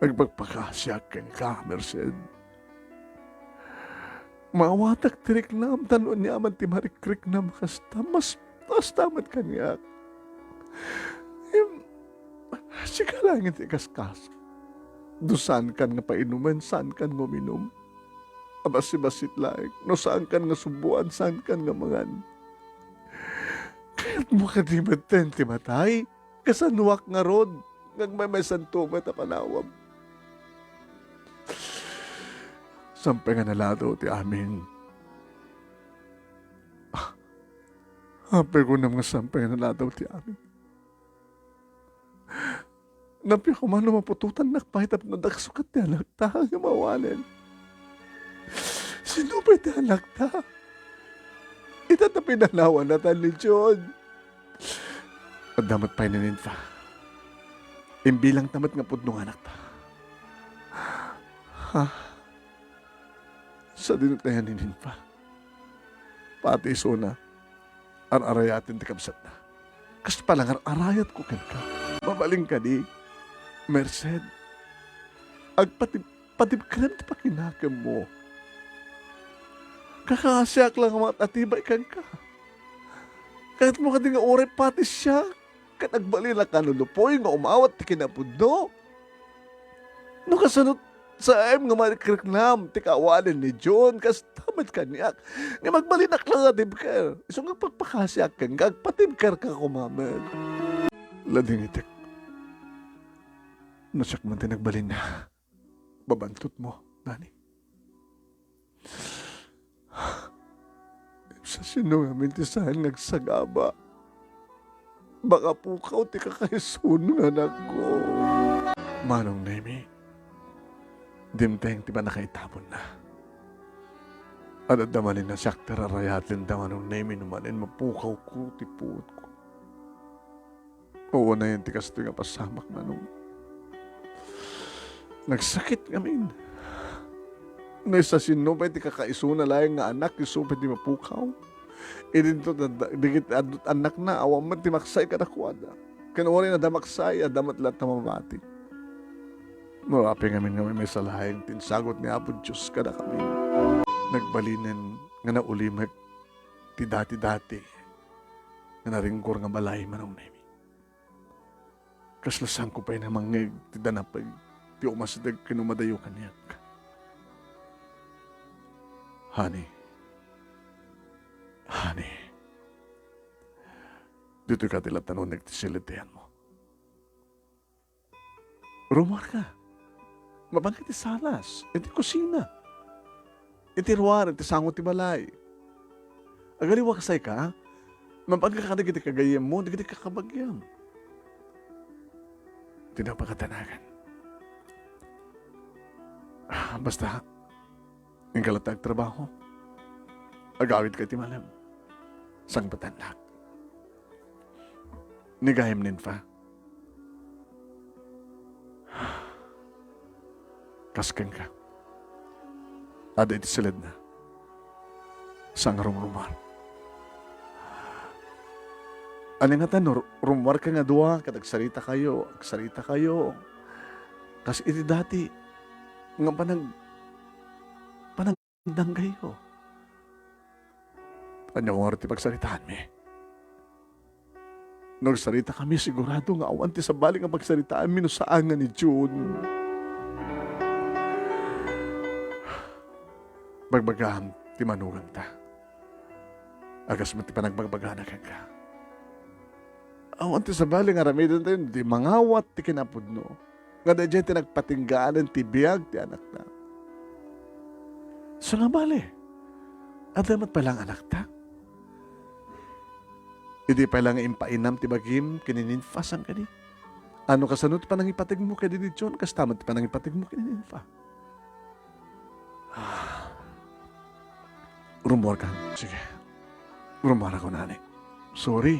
Agpakpakaasiak kenka, Merced. Maawatak ti riknam, ta no aniaman ti marikriknam kasta, mas, kasta met kaniak. Em, sika laeng ti ikaskas. No saankan nga painumen, saankan nga uminum. Abassit-bassit laeng. No saankan nga suboan, saankan nga mangan. Kayatmo kadi metten ti matay? Kasaanoak ngarud nga agmaymaysanto met a panawam? Saan pay nga naladaw ti amin? Ah, apay, kunam nga saan pay nga naladaw ti amin? Nappiak koma no maputotannak pay tapno adda kasukat ti anakta nga mawanen. Sinno pay ti anakta? Ita ta pinanawannata ni Jun. Adda met pay ni Ninfa. Imbilangta met nga pudno nga anakta. Ha? Sadino ti ayan ni Ninfa? Pati isuna, ar-arayaten ti kabsatna. Kasta pay la nga ar-arayatko kenka. Mabalin kadi, Merced? Agpatib-, patibkerem ti pakinakemmo. Kakaasiak la nga mangatibay kenka. Kayatmo kadi nga uray pati siak ket agbalin a kanunupoy nga umawat ti kinapudno? No kasano, saem nga marikriknam ti kawanen ni Jun, kasta met kaniak. Nga magbalinak la nga tibker. Isu nga agpakpakasiak kenka, agpatibkerka koma met. Ladingitek. No siak man ti nagbalin, babantotmo, Dani. Sasino ngamin ti saan nga agsagaba? Makapukaw ti kakaisuna, anakko. Manong Nemi, dimteng ti pannakaitamonna. Adda manen a siak ti rarayaten da, Manong Nemi, no manen mapukawko ti puotko. Awanen ti kastoy nga pasamak, Manong. Nagsakit ngamin. No sasino pay ti kakaisuna laeng nga anak, isu pay ti mapukaw. Idinto, dagiti ad-, annakna, awan met ti maksay kadakuada. Ken uray adda maksay, adda met latta mamati. No apay ngamin nga maymaysa laeng ti insagut ni Apo Dios kadakami. Nagbalinen nga naulimek ti dati-dati nga naringgor nga balay, Manong Nemi. Kasla saanko pay nga mangngeg ti danapeg ti umasideg ken umadayo kaniak. Honey. Honey. Ditoy ka ti latta no uneg ti siled ti ayanmo. Rummuarka. Mapanka iti salas, iti kusina, iti ruar, iti sango ti balay. Agaliwa kasayka, mapanka kadagiti kagayyemmo, dagiti kakabagiam. Ti napakatanagan. Ah, basta, inka latta agtrabaho. Agawidka iti malem. Sangpetannak. Ni gayam Ninfa. Kas kenka. Adda iti siledna. Saan nga rumrummuar. Ania ngata no ru-, rummuarka nga dua, ket agsaritakayo, agsaritakayo. Kas iti dati, nga panag-, panag- Danggayo. Ania ngarud ti pagsaritaanmi? No agsaritakami, sigurado nga awan ti sabali nga pagsaritaanmi no saan nga ni June. Bagbagaam ti manugangta. Agas met ti panagbagbagana kenka. Awan ti sabali nga aramidentayo no di mangawat ti kinapudno. Nga daydiay ti nagpatinggaan ti biag ti anakna. Isu nga bale, adda met pay laeng anakta. Idi pay laeng nga impainam ti bagim ken ni Ninfa, saan kadi? Ano kasano ti panangipategmo kadi ni June, kasta met ti panangipategmo ken ni Ninfa. Ah. Rummuarka. Sige. Rummuarak unani. Sorry.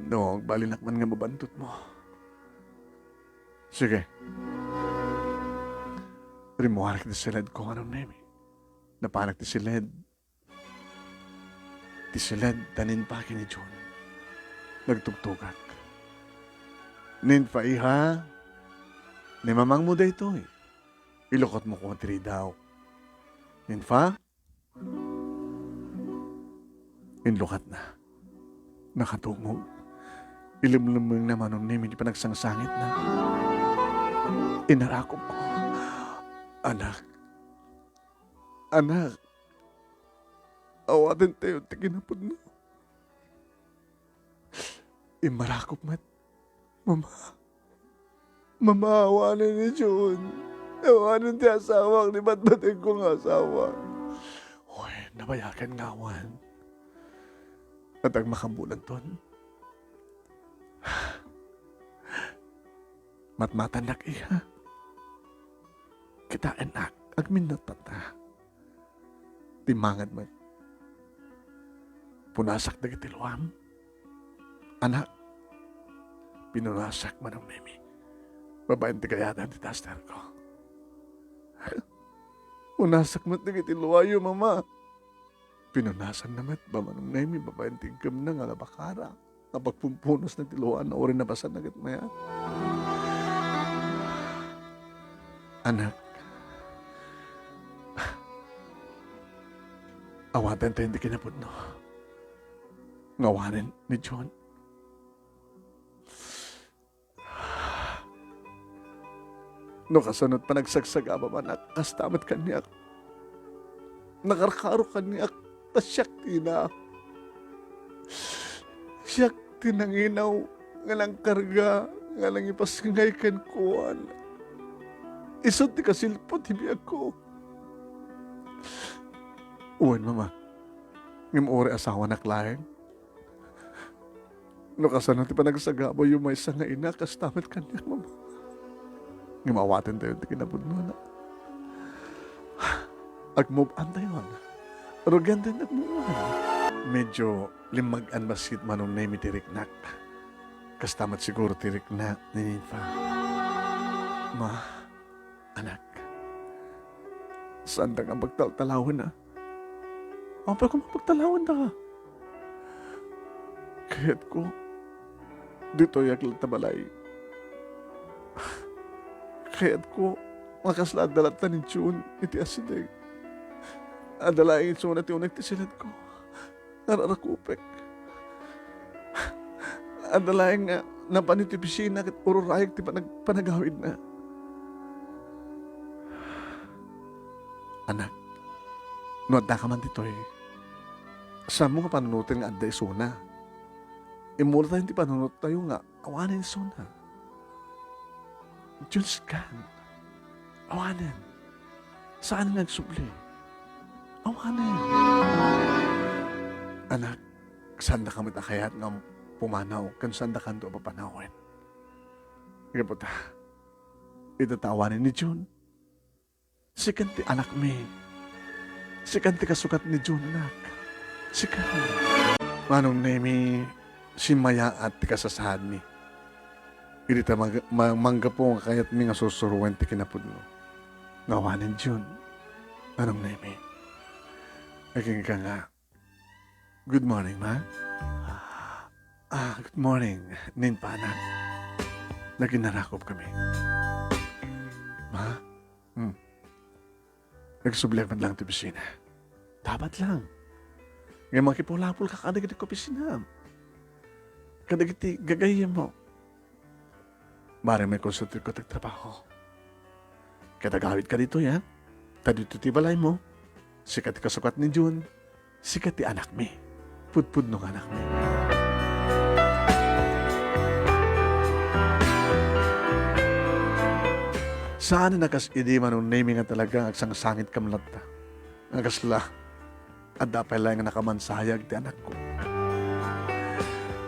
No, agbalinak man nga mabantotmo. Sige. Rimmuarak ti siledko, Manong Nemi. Napanak ti siled. Ti siled ta Ninfa ken ni June. Nagtugtugak. Ninfa, iha, ni mamangmo daytoy. Ilukatmo koma ti ridaw. Ninfa? Inlukatna. Nakatungog. Ilemlemmengna, Manong Nemi, ti panagsangsangitna. Inarakupko. Anak. Anak. Awatentayo ti kinapudno. Immarakup met. Mama. Mama, awanen ni June. Awanen ti asawak, ti batbatengko nga asawa. Uy, nabayakan nga awan. Ket agmakabulanton. Matmatannak, iha. Kitaennak, agminnattatta. Timmanged met. Punasak dagiti luam. Anak, pinunasak, Manong Nemi, babaen ti gayadan ti dasterko. Punasak met dagiti luayo, Mama. Pinunasanna met, Manong Nemi, babaen ti iggimna nga alabakara. Napagpumpunosna ti luana, uray nabasanna ket mayat. Anak, awatentayo ti kinapudno nga awanen ni June. No kasano ti panagsagsagabam, anak, kasta met kaniak. Nakarkaro kaniak, ta siak ti ina. Siak ti nanginaw nga nangkarga nga nangipasngay kenkuana. Isu ti kasilpo ti biagko. Wen, Mama. Ngem uray asawanak laeng. No kasano ti panagsagabawyo maysa nga ina, kasta met kaniak, Mama. Ngem awatentayo ti kinapudnona. Ag-move on tayon. Rugiantayon ag-move on. Medyo limmag-an bassit, Manong Nemi, ti riknak. Kasta met siguro ti rikna ni Ninfa. Ma, anak, saanda nga pagtaltalawen, a. Apay koma pagtalawendaka? Kayatko, ditoyak latta balay. Kayatko nga kasla adda latta ni Jun iti asideg. Adda laeng isuna ti uneg ti siledko. Nararakupek. Adda laeng nga napan iti opisina ket ururayek ti panag-, panagawidna. Anak, no addaka man ditoy, saanmo nga panunoten nga adda isuna. Immulatayon ti panunottayo nga awanen isuna. Diyos kan. Awanen. Saan nga agsubli? Awanen. Anak, saandaka met a kayat nga pumanaw ken saandakanto a papanawen. Gapu ta, ita ta awanen ni Jun. Sikan ti anakmi. Sikan ti kasukat ni Jun, anak. Sikan. Manong Nemi, simmayaat ti kasasaadmi. Idi ta mag-, ma-, manggapu nga kayatmi nga sursuroen ti kinapudno. Nga awanen Jun, Manong Nemi. Agingga nga, "Good morning, Ma." "Ah, good morning, Ninfa, anak." Naginarakop kami. "Ma?" "Hmm." "Nagsubliak met lang ti opisina." "Dapat lang. Nga makipulapol ka kadagiti kaopisinam. Kadagiti gagayyemmo. Bareng may konsultirko ti trabaho. Ket agawidka ditoy, ha? Ta ditoy ti balaymo. Sika ti kasukat ni Jun. Sika ti anakmi. Pudpudno nga anakmi." Saan a kas idi, Manong Nemi, nga talaga agsangsangitkam latta. Nga kasla, adda pay laeng a nakamansayag ti anakko.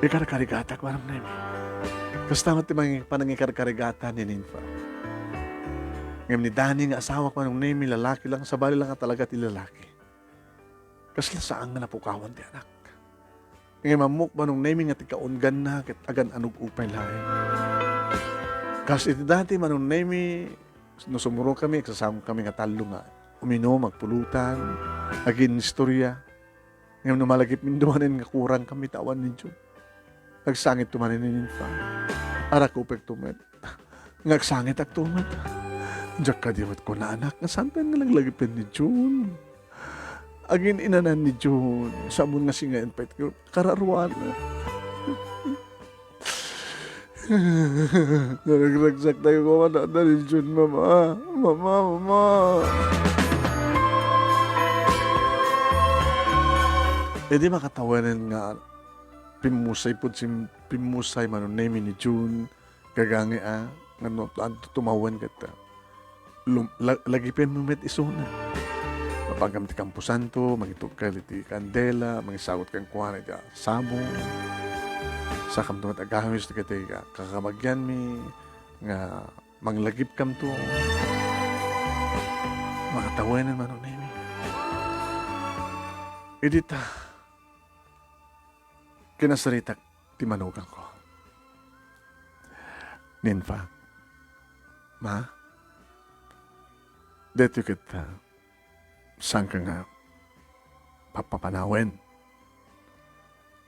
Ikarkarigatak, Manong Nemi. Kasta met ti mangi-, panangikarkarigata ni Ninfa. Ngem ni Dani nga asawak, Manong Nemi, lalaki lang, sabali lang nga talaga ti lalaki. Kasla saan nga napukawan ti anak. Ngem ammok, Manong Nemi, nga ti kaungganna ket agan-anog upay laeng. Kas iti dati, Manong Nemi, no sumurong kami, agsasango kami nga tallo nga uminom, agpulutan, aginistorya. Ngem no malagipmi dumanen nga kurang kami ta awan ni Jun. Nagsangitto manen ni Ninfa. Arakupekto met nga agsangitakto met. Diak kadi met kuna, anak, nga saan pay nga laglagipen ni Jun. Agin-inanan ni Jun, sa ammon nga singayan pay ti kararuana. Naragragsak tayo koma dada ni Jun, Mama. Mama, Mama. Idi makatawanen nga pimmusay pud sin-, pimmusay, Manong Nemi, ni Jun, gagangi a, nga no, adto tumawen ket, ah, lum-, la-, lagipenmo met isuna. Mapankam ti kamposanto, mangitugkal iti kandela, mangisagut kenkuana iti, ah, sabong. Sakamto met agawis dagiti ka-, kakamagianmi nga manglagipkamto. Makatawanen, Manong Nemi. Idi ta, kinasaritak ti manugangko. Ninfa, Ma, daytoy ket, ah, saanka nga papapanawen.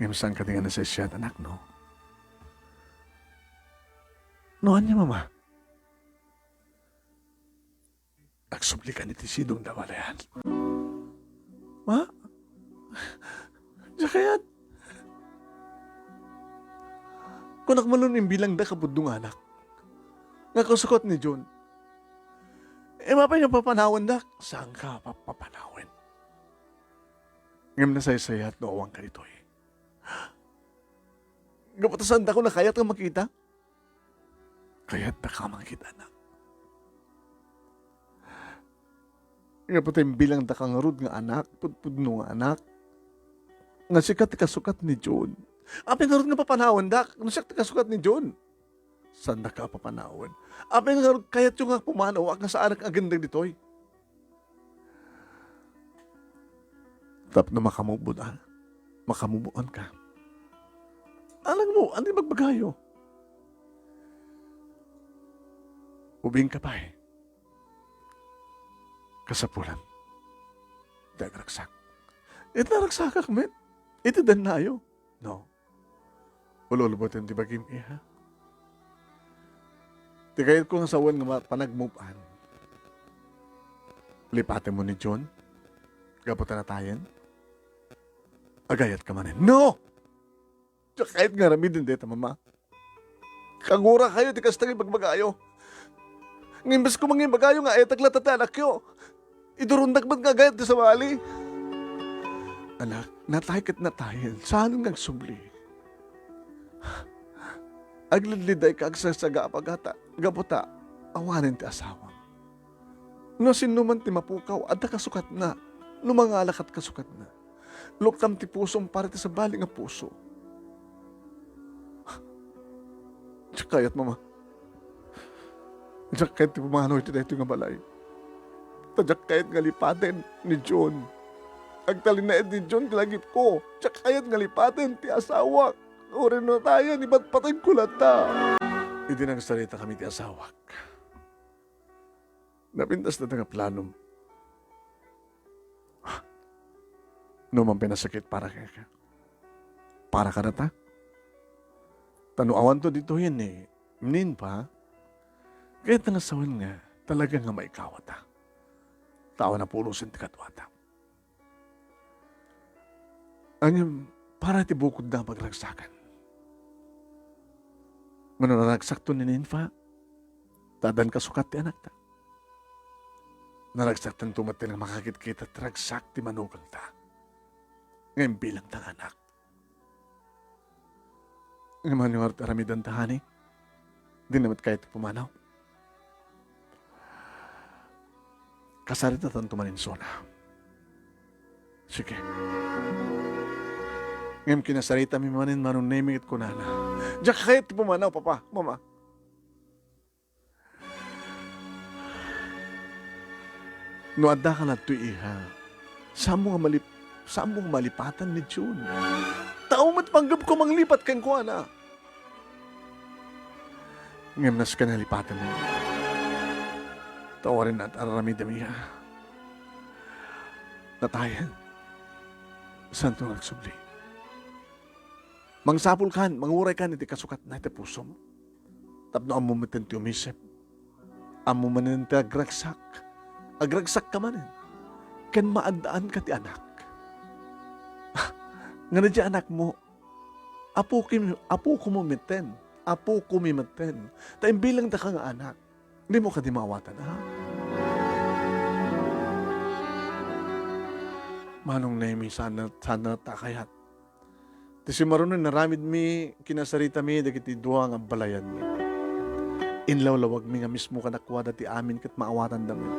Ngem saanka ti nga nasaysayat, anak, no? No ania, Mama? Agsublikan iti sidongda a balayan. Ma? Diak kayat. Kunak man no imbilangda kapudno nga anak. Nga kasukat ni Jun. Ima pay nga papanawendak? Saanka papapanawen. Ngem nasaysayat no awanka ditoy. Gapu ta saandako nga kayat nga makita. Kayatdaka makita, anak. Nga pati imbilangdaka ngarud nga anak, pudpudno nga anak. nga sika ti kasukat ni Jun. Apay ngarud nga papanawendak no siak ti kasukat ni Jun? Saandaka a papanawen. Apay ngarud kayatyo nga pumanawak nga saanak nga agindeg ditoy? Tapno makamubod-, ah, makamubuan ka. Alang mo, ano ibagbagayo? Ubing ka pay. Kasapulan. Ti agragsak. Iti naragsakak met. Iti dannayo. No. Ululboten ti bagim, iha. Ti kayatko nga sawen nga ma-, panagmove on. Lipaten mo ni Jun. Gapu ta natayen. Agayat ka manen. No! Diak kayat nga aramiden dayta, Mama. Kagura kayo ti kasta nga ibagbagayo. Nga imbes ko mangimbagayo nga ayatek latta ti anakyo, idurondak met nga agayat ti sabali. Anak, natay ket natayen, saan nga agsubli? Aglidliday ka, agsasagaba gata, gapu ta awanen ti asawam. No sinno man ti mapukaw, adda kasukatna. No mangala ket kasukatna. Luktam ti pusom para ti sabali nga puso. Diak kayat, Mama. Diak kayat ti pumanaw iti daytoy nga balay. Ta diak kayat nga lipaten ni Jun. Agtalinaed ni Jun ti lagipko. Diak kayat nga lipaten ti asawak. Uray no natayen, ipatpategko latta. Idi nagsaritakami ti asawak, napintas dayta nga planom. No man pinasakit para kenka. Para kadata. Ta no awanto ditoy ni Ninfa, kayat nga sawen nga talaga nga maikawata. Ta awan a pulosen ti kaduata. Ngem para ti bukodna a pagragsakan. Mano naragsakto ni Ninfa, ta addan kasukat ti anakta. Naragsaktanto met nga makakitkita ti ragsak ti manukangta. Ngem bilangta nga anak. Ngem ania ngarud ti aramidenta, honey? Dina met kayat ti pumanaw. Kasaritatanto man insuna. Sige. Ngem kinasaritami manen Manong Nemi ket kunana, "Diak kayat ti pumanaw, Papa, Mama." No adda ka ladtoy, iha, saanmo nga malip-, saanmo nga malipatan ni Jun. Tao met panggepko manglipat kenkuana. Ngem nasken a lipatenmo. Ta uray no ad-, aramidem, iha. Natayen. Saanto nga agsubli. Mangsapulkan, manguraykan iti kasukatna iti pusom. Tapno ammo metten ti umisip. Ammo manen ti agragsak. Agragsak ka manen. Ken maaddaanka ti anak. Ngana diay anakmo, "Apokim-, apokomi metten. Apokomi metten. Ta imbilangdaka nga anak." Dimo kadi maawatan, ha? Manong Nemi, saan, saan ta kayat. Ti simaruno nga inaramidmi, kinasaritami dagiti dua nga balayanmi. Inlawlawagmi nga mismo kadakuada ti amin ket maawatandami.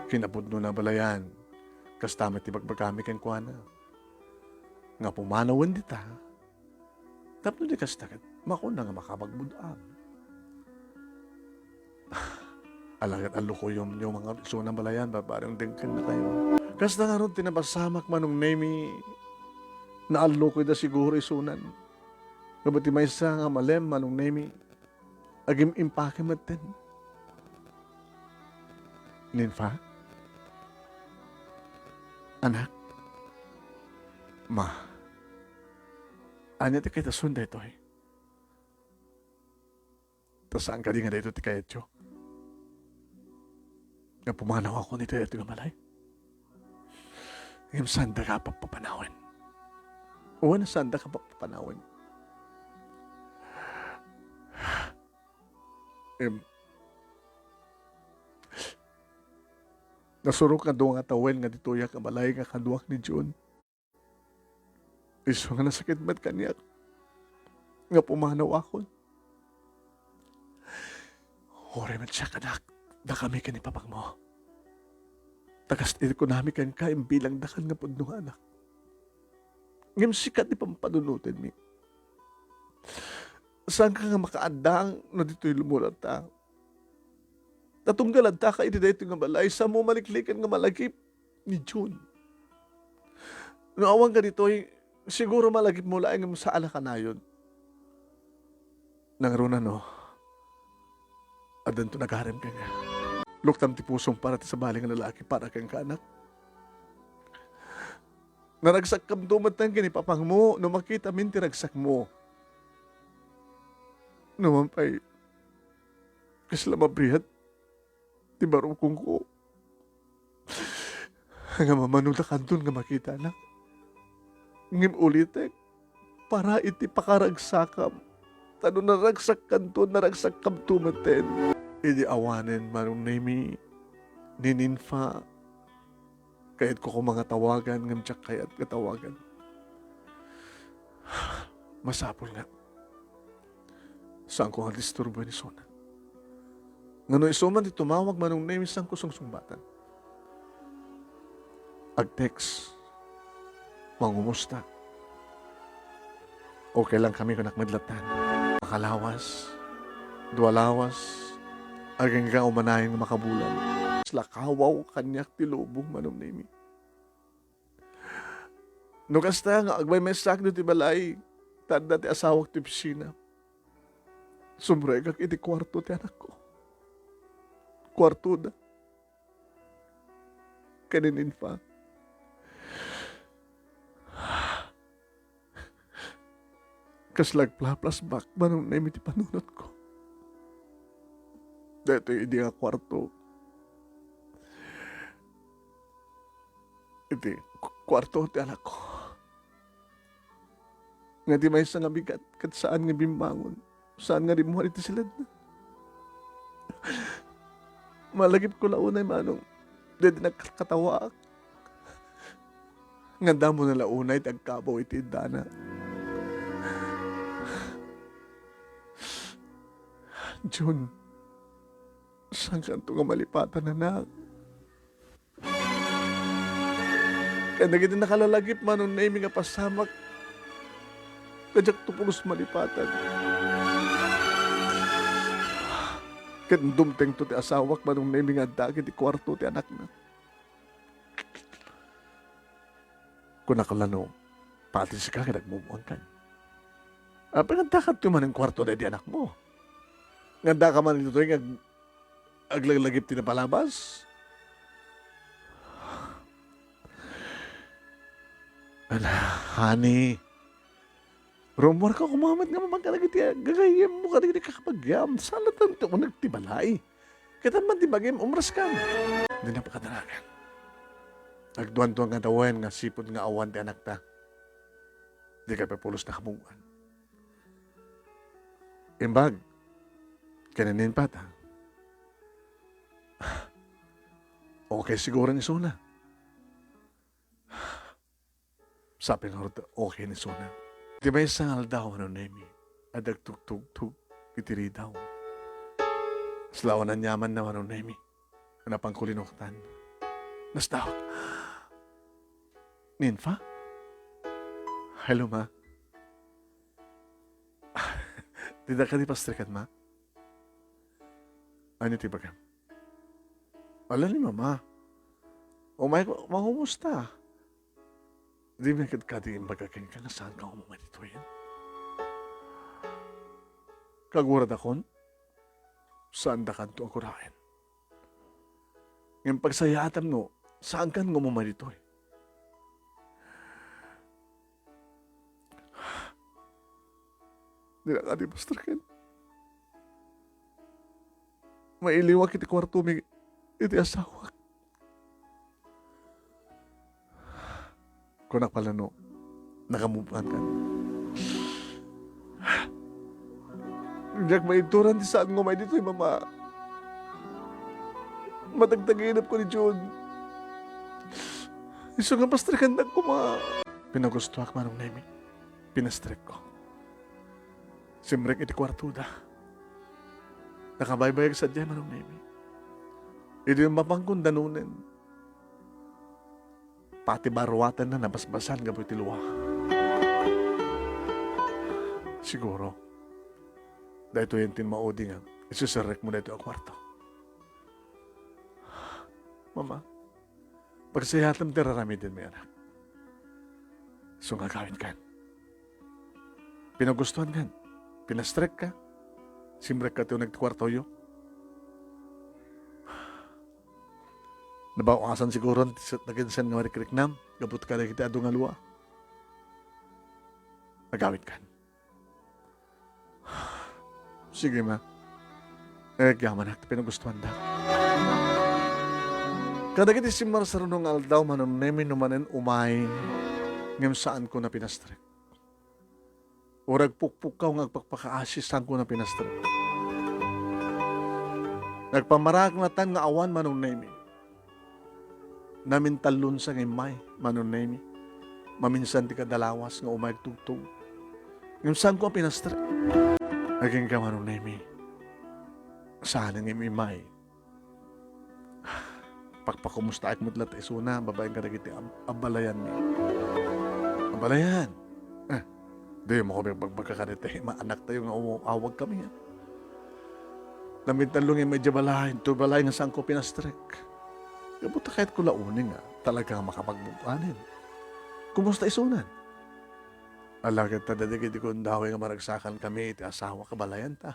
Kinapudno a balayan, kasta met ti bagbagami kenkuana, nga pumanawen dita, tapno di kasta ket, makuna nga makabagbudoam. Ala ket allukoyonyo ngarud isuna balayan, barbareng dengkennakayo. Kasta ngarud ti napasamak, Manong Nemi, naallukoyda siguro isunan. Ngem ti maysa nga malem, Manong Nemi, agim-impake metten. Ninfa? Anak? Ma, ania ti kayatson daytoy? Ta saan kadi nga daytoy ti kayatyo? Nga pumanawakon iti daytoy nga balay? Ngem saandaka a papapanawen? Wen, saandaka a papapanawen? Em, nasurok nga dua nga tawen nga ditoyak a balay nga kaduak ni Jun. Isu nga nasakit met kaniak nga pumanawakon. Uray met siak, anak, dakami ken ni papangmo. Ta kas iti kunami kenka, imbilangdakan nga pudno nga anak. Ngem sika ti pampanunotenmi. Saanka nga makaaddang no ditoy lumulatta. Ta tunggal adtaka iti daytoy nga balay, saanmo maliklikan nga malagip ni June. No awan ka ditoy, siguro malagipmo laeng ngem saan a kanayon. Nangruna no, addanto nagarim kenka. Luktam ti pusom para ti sabali nga lalaki para kenka, anak. Naragsakkam to met ken ni papangmo no makitamin ti ragsakmo. Numan pay, kasla mabriat ti barukongko. Nga mamanodakanton nga makitanak. Ngem ulitek, para iti pakaragsakam. Ta no naragsakkanto, naragsakkamto metten. Idi awanen, Manong Nemi, ni Ninfa, kayatko koma nga tawagan, ngem diak kayat nga tawagan. Masapul nga. Saanko nga disturboen isuna. Nga no isu man ti tumawag, Manong Nemi, saanko sungsungbatan. Ag-text. Mangumusta. Okay lang kami, kunak met latta. Makalawas. Dua lawas. Agingga umanayon nga makabulan. Lakawaw kaniak ti lubong, Manong Nemi. No kasta nga agmaymaysak ditoy balay, ta adda ti asawak ti opisina. Sumrekak iti kuarto ti anakko. Kuartoda. Ken ni Ninfa. Kasla agplaplasbak, Manong Nemi, ti panunotko. Daytoy idi nga kuarto. Iti ku-, kuarto ti anakko. Nga ti maysa nga bigat, ket saan nga bimmangon, saan nga rimmuar iti siledna. Malagipko la unay, Manong, daydi nagkatawaak. Nga ammona la unay ti agkabaw iti iddana. June, saankanto nga malipatan, anak? Ken dagiti nakalalagip, Manong Nemi, nga pasamak, nga diakto pulos malipatan. Ket dumtengto ti asawak, Manong Nemi, nga adda iti kuarto ti anakna. Kunak la no, pati sika nga nagmumuangkan. Apay nga adda kadto manen kuarto daydi anakmo? Nga addaka man ditoy nga ag-, aglaglagip ti napalabas? Ala, honey. Rummuarka koma met nga mamangka dagiti gagayyemmo kadagiti kakabagiam. Saan latta ti uneg ti balay. Ket ammo ti bagim, umraskan. Dina pakadaragan. Agduadua nga tawen nga sipud nga awan ti anakta. Dika pay pulos nakamung-an. Imbag ken ni Ninfa ta. Okay siguro ni isuna. Sapay ngarud, okay ni isuna. Ti maysa nga aldaw, Manong Nemi, adda agtugtugtog iti ridaw. Kasla awan aniamanna, Manong Nemi. Napanko linuktan. Nasdaawak. Ninfa? Hello, ma. Dida kadi pastrekan, ma? Ania ti ibagam? Ala ni mama. Umay ko, mangumusta? Dimi ket kadi imbaga kenka nga saanka nga umay ditoyen? Kaguradakon, saandakanto a guraen. Ngem pagsayaatam no, saankan nga umay ditoy. Dina kadi, Pastor Ken. Mailiwak iti kuartomi iti asawak. Kunak pala no, nakamove on ka. Diak maituran ti saan nga umay ditoy, Mama. Matagtaginep ko ni June. Isu nga pastrekandak koma. Pinagustoak, Manong Nemi. Pinastrekko. Simrek iti kuartoda. Nakabaybayag sadiay, Manong Nemi. Idi mapankon danunen, pati baruatenna nabasbasan gapu iti lua. Siguro, daytoy ti maudi nga isuserrekmo daytoy a kuarto. Mama, pagsayatem ti raramidenmi, anak. Isu nga agawidkan. Pinagustuankan. Pinastrekka. Simrekka ti uneg ti kuartoyo. Nabaw-asan siguro ti sa-, naginsan nga marikriknam, gapu kadagiti adu nga lua. Agawidkan. Sige, ma. Agyaman ti pinagustuanda. Kadagiti simmarsaruno nga aldaw, Manong Nemi, no manen umay, ngem saanko a pinastrek. Uray agpukpukkaw nga agpakpakaasi, saanko a pinastrek. Nagpamaraak natan nga awan, Manong Nemi. Namintallonsa nga immay, Manong Nemi. Maminsan ti kadalawas nga umay agtugtog. Ngem saanko a pinastrek. Agingga, Manong Nemi. Saan nga immay. Pakpakumustaak met latta isuna, babaen kadagiti ab-, abalayanmi. Abalayan! Eh, di mo kami pagbagbaga kadagiti maanaktayo nga umawag kami, ha? Namintallon nga immay idiay balay, ditoy balay nga saanko pinastrek. Gapu ta kayatko la unay nga talaga nga makapagbug-anen. Kumusta isunan? Ala, ket ta dagiti gundaway nga maragsakan kami iti asawak, abalayanta.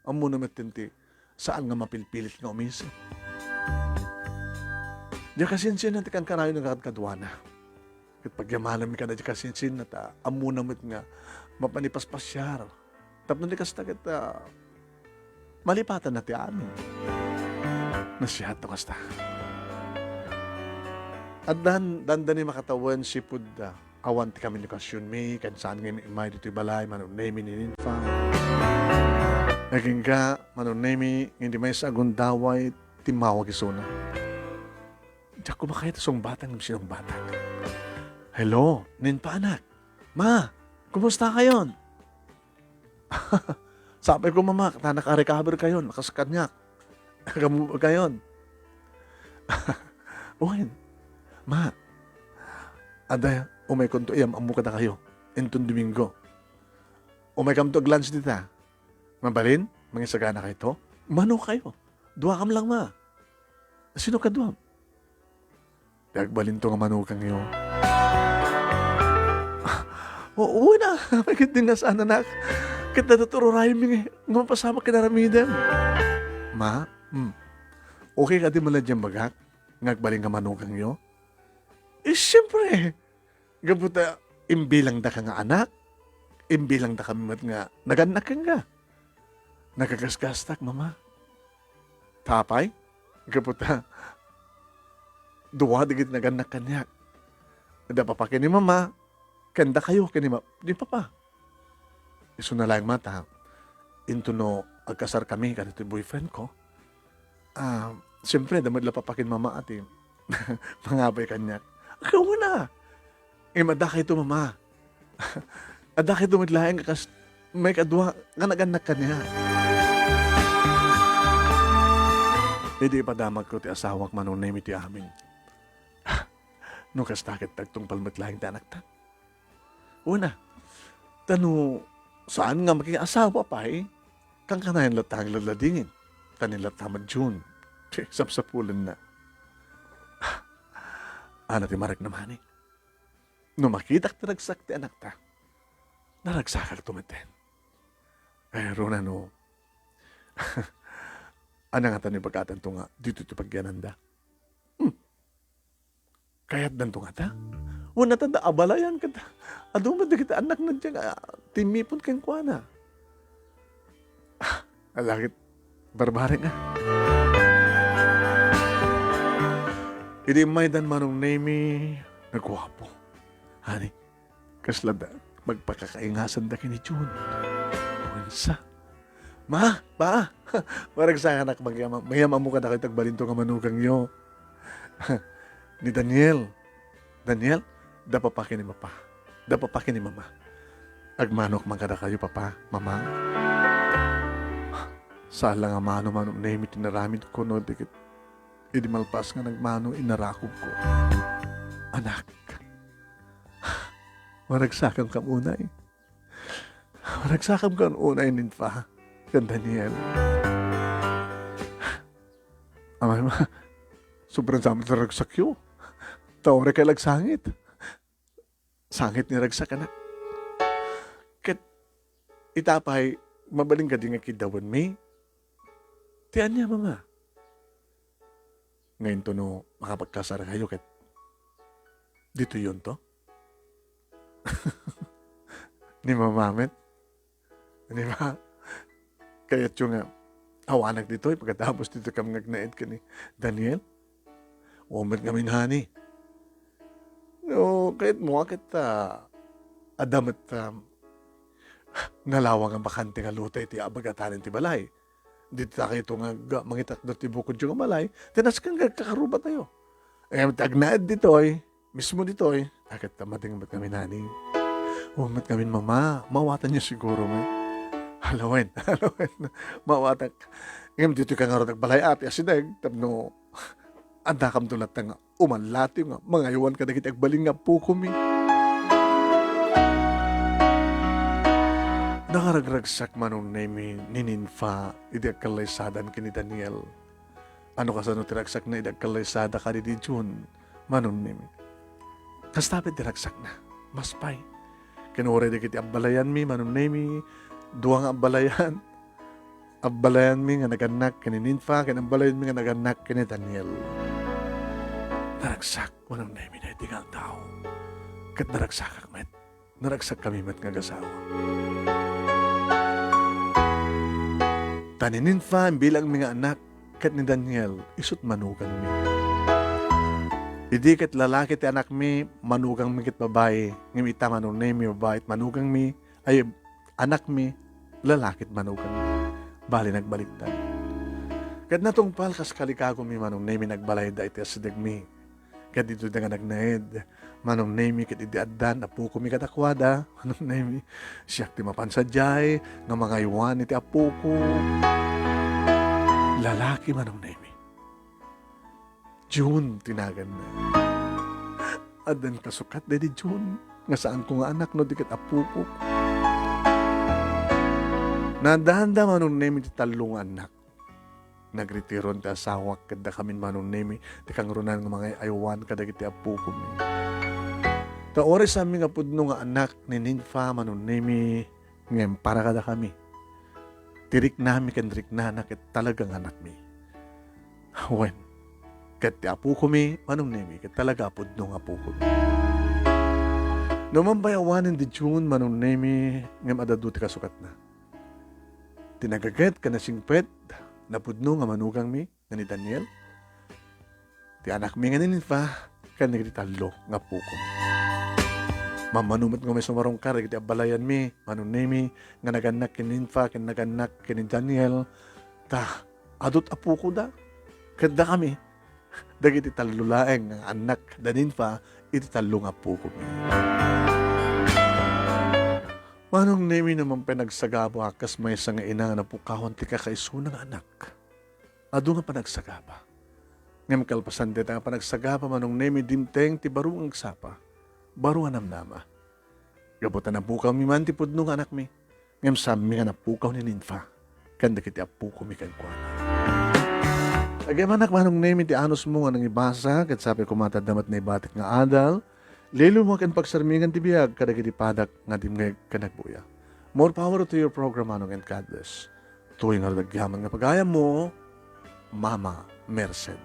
Ammona met ti saan nga mapilpilit nga umisip. Diak kasinsinna ti kankanayon nga kadkaduana. Ket pagyamananmi kaniak, diak kasinsinna ta ammona met nga mapan ipaspasiar. Tapno di kasta ket, ah, malipatanna ti amin. Nasiatto kasta. Addan, dandani makatawen sipud, ah, awan ti komunikasionmi, ken saan nga immay ditoy balay, Manong Nemi, ni Ninfa. Agingga, Manong Nemi, nga di maysa a gundaway, timmawag isuna. Diak koma kayat a sungbatang, sinungbatak. Hello, Ninfa, anak. Ma, kumusta kayon? Sapay ko, Mama, ta naka-recover kayon, kas kaniak. Kamu kayon. Wen, Ma, adda, umaykonto iyam-ammo kadakayo, inton Domingo. Umaykamto ag-lunch dita. Mabalin, mangisaganakayto? Mano kayo? Duakam lang, Ma. Sino kaduam? Ti agbalinto nga manukangyo. O, uy na, apay ket di nga saan, anak. Ket natutururaymi nga, nga mapasamak ken aramidem. Ma, hmm. Okay kadi met la diay bagak nga agbalin nga manukangyo? Eh, siyempre. Gapu ta imbilangdaka nga anak, imbilangdakami met nga nagannak kenka. Nagagasgastak, Mama. Ta apay? Gapu ta dua dagiti nagannak kaniak. Da papa ken ni Mama, ken dakayo ken ni ma-, ni Papa. Isuna laeng met ta, intono agkasarkami kadagiti boyfriend ko, ah, siyempre, da met la papa ken mama a ti mangabay kaniak. Agawna! Ngem addakayto, Mama. Addakayto met laeng a kas maikadua nga nagannak kaniak. Idi ipadamagko ti asawak, Manong Nemi, ti amin. No kasta ket agtungpal met laeng ti anakta. Una, ta no saan nga makiasawa pay, kankanayon latta nga ladladingit. Ta ni latta met June, ti sapsapulenna. Ana ti mariknamani. No makitak ti ragsak ti anakta, naragsakakto metten. Ay, Rona, no. Ana ngata no ibagatanto nga ditoy ti pagyananda? Hmm. Kayatdanto ngata? Wen, adda abalayan ket adu met dagiti annakna diay nga timmipon kenkuana. Ah, alagit barbareng, ah. Idi immaydan Manong Nemi, naguapo. Honey, kasla da, magpakakaingasanda ken ni June. Wensa? Ma, Pa, maragsakanak, magyam-, magyam-ammo kadakayo ti agbalinto nga manukangyo. Ni Daniel. Daniel, da papa ken ni mapa. Da papa ken ni mama. Agmanok man kadakayo, Papa, Mama. Saan la nga mano, Manong Nemi, ti inaramidko no di ket idi malpas nga nagmano, inarakobko. Anak, maragsakanka unay. Panagsakam kan unay, Ninfa, ken Daniel. Amay ma, sobrang samat ti ragsakyo. Ta uray kay lagsangit. Sangit ni ragsak, anak. Ket ita pay, mabalin kadi nga kiddawenmi? Ti ania, Mama? Ngayon to no makapagkasar kayo ket ditoyonto? Ni Mama met? Di ba? Kayatyo nga awanak ditoy, pagkatapos ditoy kam nga agnaed ken ni Daniel? Wen met ngamin, honey. No, kayatmo, ket, ah, adda met, um, nalawa nga bakante nga lote iti abagatanen ti balay. Dita kayto nga ga-, mangitakder ti bukodyo nga balay, ti nasken nga agkakarubatayo. Ngem ti agnaed ditoy, mismo ditoy, a, ket madeng met ngamin, honey. Wen met ngamin, Mama, maawatanyo siguro met. Hala wen, hala wen, maawatak. Ngem ditoy ka ngarud agbalay, ati, asideg, tapno addakamto latta nga umallatiw nga mangaywan kadagiti agbalin nga appokomi. Nakaragragsak, Manong Nemi, ni Ninfa idi agkallaysadan ken ni Daniel. Ano kasano ti ragsakna idi agkallaysada kadi di June, Manong Nemi? Kasta met ti ragsakna. Mas pay. Ken uray dagiti abbalayanmi, Manong Nemi, dua nga abbalayan. Abbalayanmi nga nagannak ken ni Ninfa, ken abbalayanmi nga nagannak ken ni Daniel. Naragsak, Manong Nemi, daytoy nga aldaw. Ket naragsakak met. Naragsakkami met nga agasawa. Ta ni Ninfa, imbilangmi nga anak, ket ni Daniel, isut' manugangmi. Idi ket lalaki ti anakmi, manugangmi ket babai, ngem ita, Manong Nemi, babai ti manugangmi, ay, anakmi, lalaki ti manugangmi. Bali, nagbaliktad. Ket natungpal kas kalikagomi, Manong Nemi, nagbalayda iti asidegmi. Ket ditoy da nga nagnaed, Manong Nemi, ket idi addan apokomi kadakuada, Manong Nemi, siak ti mapan sadiay nga mangaywan iti apoko. Lalaki, Manong Nemi. June ti naganna. Addan kasukat daydi June nga saanko nga anak no di ket apokok. Naaddaanda, Manong Nemi, ti tallo nga annak. Nagretiron ti asawak ket dakamin, Manong Nemi, ti kangrunan nga mangay-aywan kadagiti appokomi. Ta uray saanmi nga pudno nga anak ni Ninfa, Manong Nemi, ngem para kadakami, ti riknami ken riknana ket talaga nga anakmi. Wen, ket ti apokomi, Manong Nemi, ket talaga a pudno nga apokomi. No man pay awanen di June, Manong Nemi, ngem adda dua ti kasukatna. Ti nagaget ken nasingpet, napudno nga manugangmi, nga ni Daniel, ti anakmi nga ni Ninfa, ken dagiti tallo nga apoko. Mammano met nga may sumarungkar dagiti abbalayanmi, Manong Nemi, nga nagannak ken Ninfa, ken nagannak ken ni Daniel, ta, adut apokoda. Ket dakami, dagiti tallo laeng nga annak da Ninfa, iti tallo nga apokomi. Manong Nemi, no man pay nagsagaba kas maysa nga ina nga napukawan ti kakaisuna nga anak. Adu nga panagsagaba. Ngem kalpasan dayta nga panagsagaba, Manong Nemi, dimteng ti baro nga agsapa, baro nga namnama. Gapu ta napukawmi man ti pudno nga anakmi, ngem saanmi nga napukaw ni Ninfa ken dagiti apokomi kenkuana. Agyamanak, Manong Nemi, ti anusmo nga nangibasa, ket sapay koma ta adda met naibatik nga adal, liwliwa ken pagsarmingan ti biag kadagiti padak nga dimngeg ken agbuya. More power to your program, Manong, and God bless. Toy nga agyaman nga pagayammo, Mama Merced.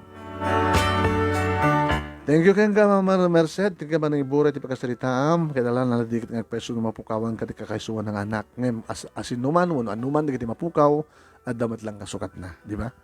Thank you kenka, Mama Merced, ti kaman nga ibura ti pakasaritaam, ket ala, naladiket nga agpaiso no mapukawan ka ti kakaisuan nga anak. Ngem as-, asinoman wenno anoman dagiti mapukaw, adda met lang kasukatna, di ba?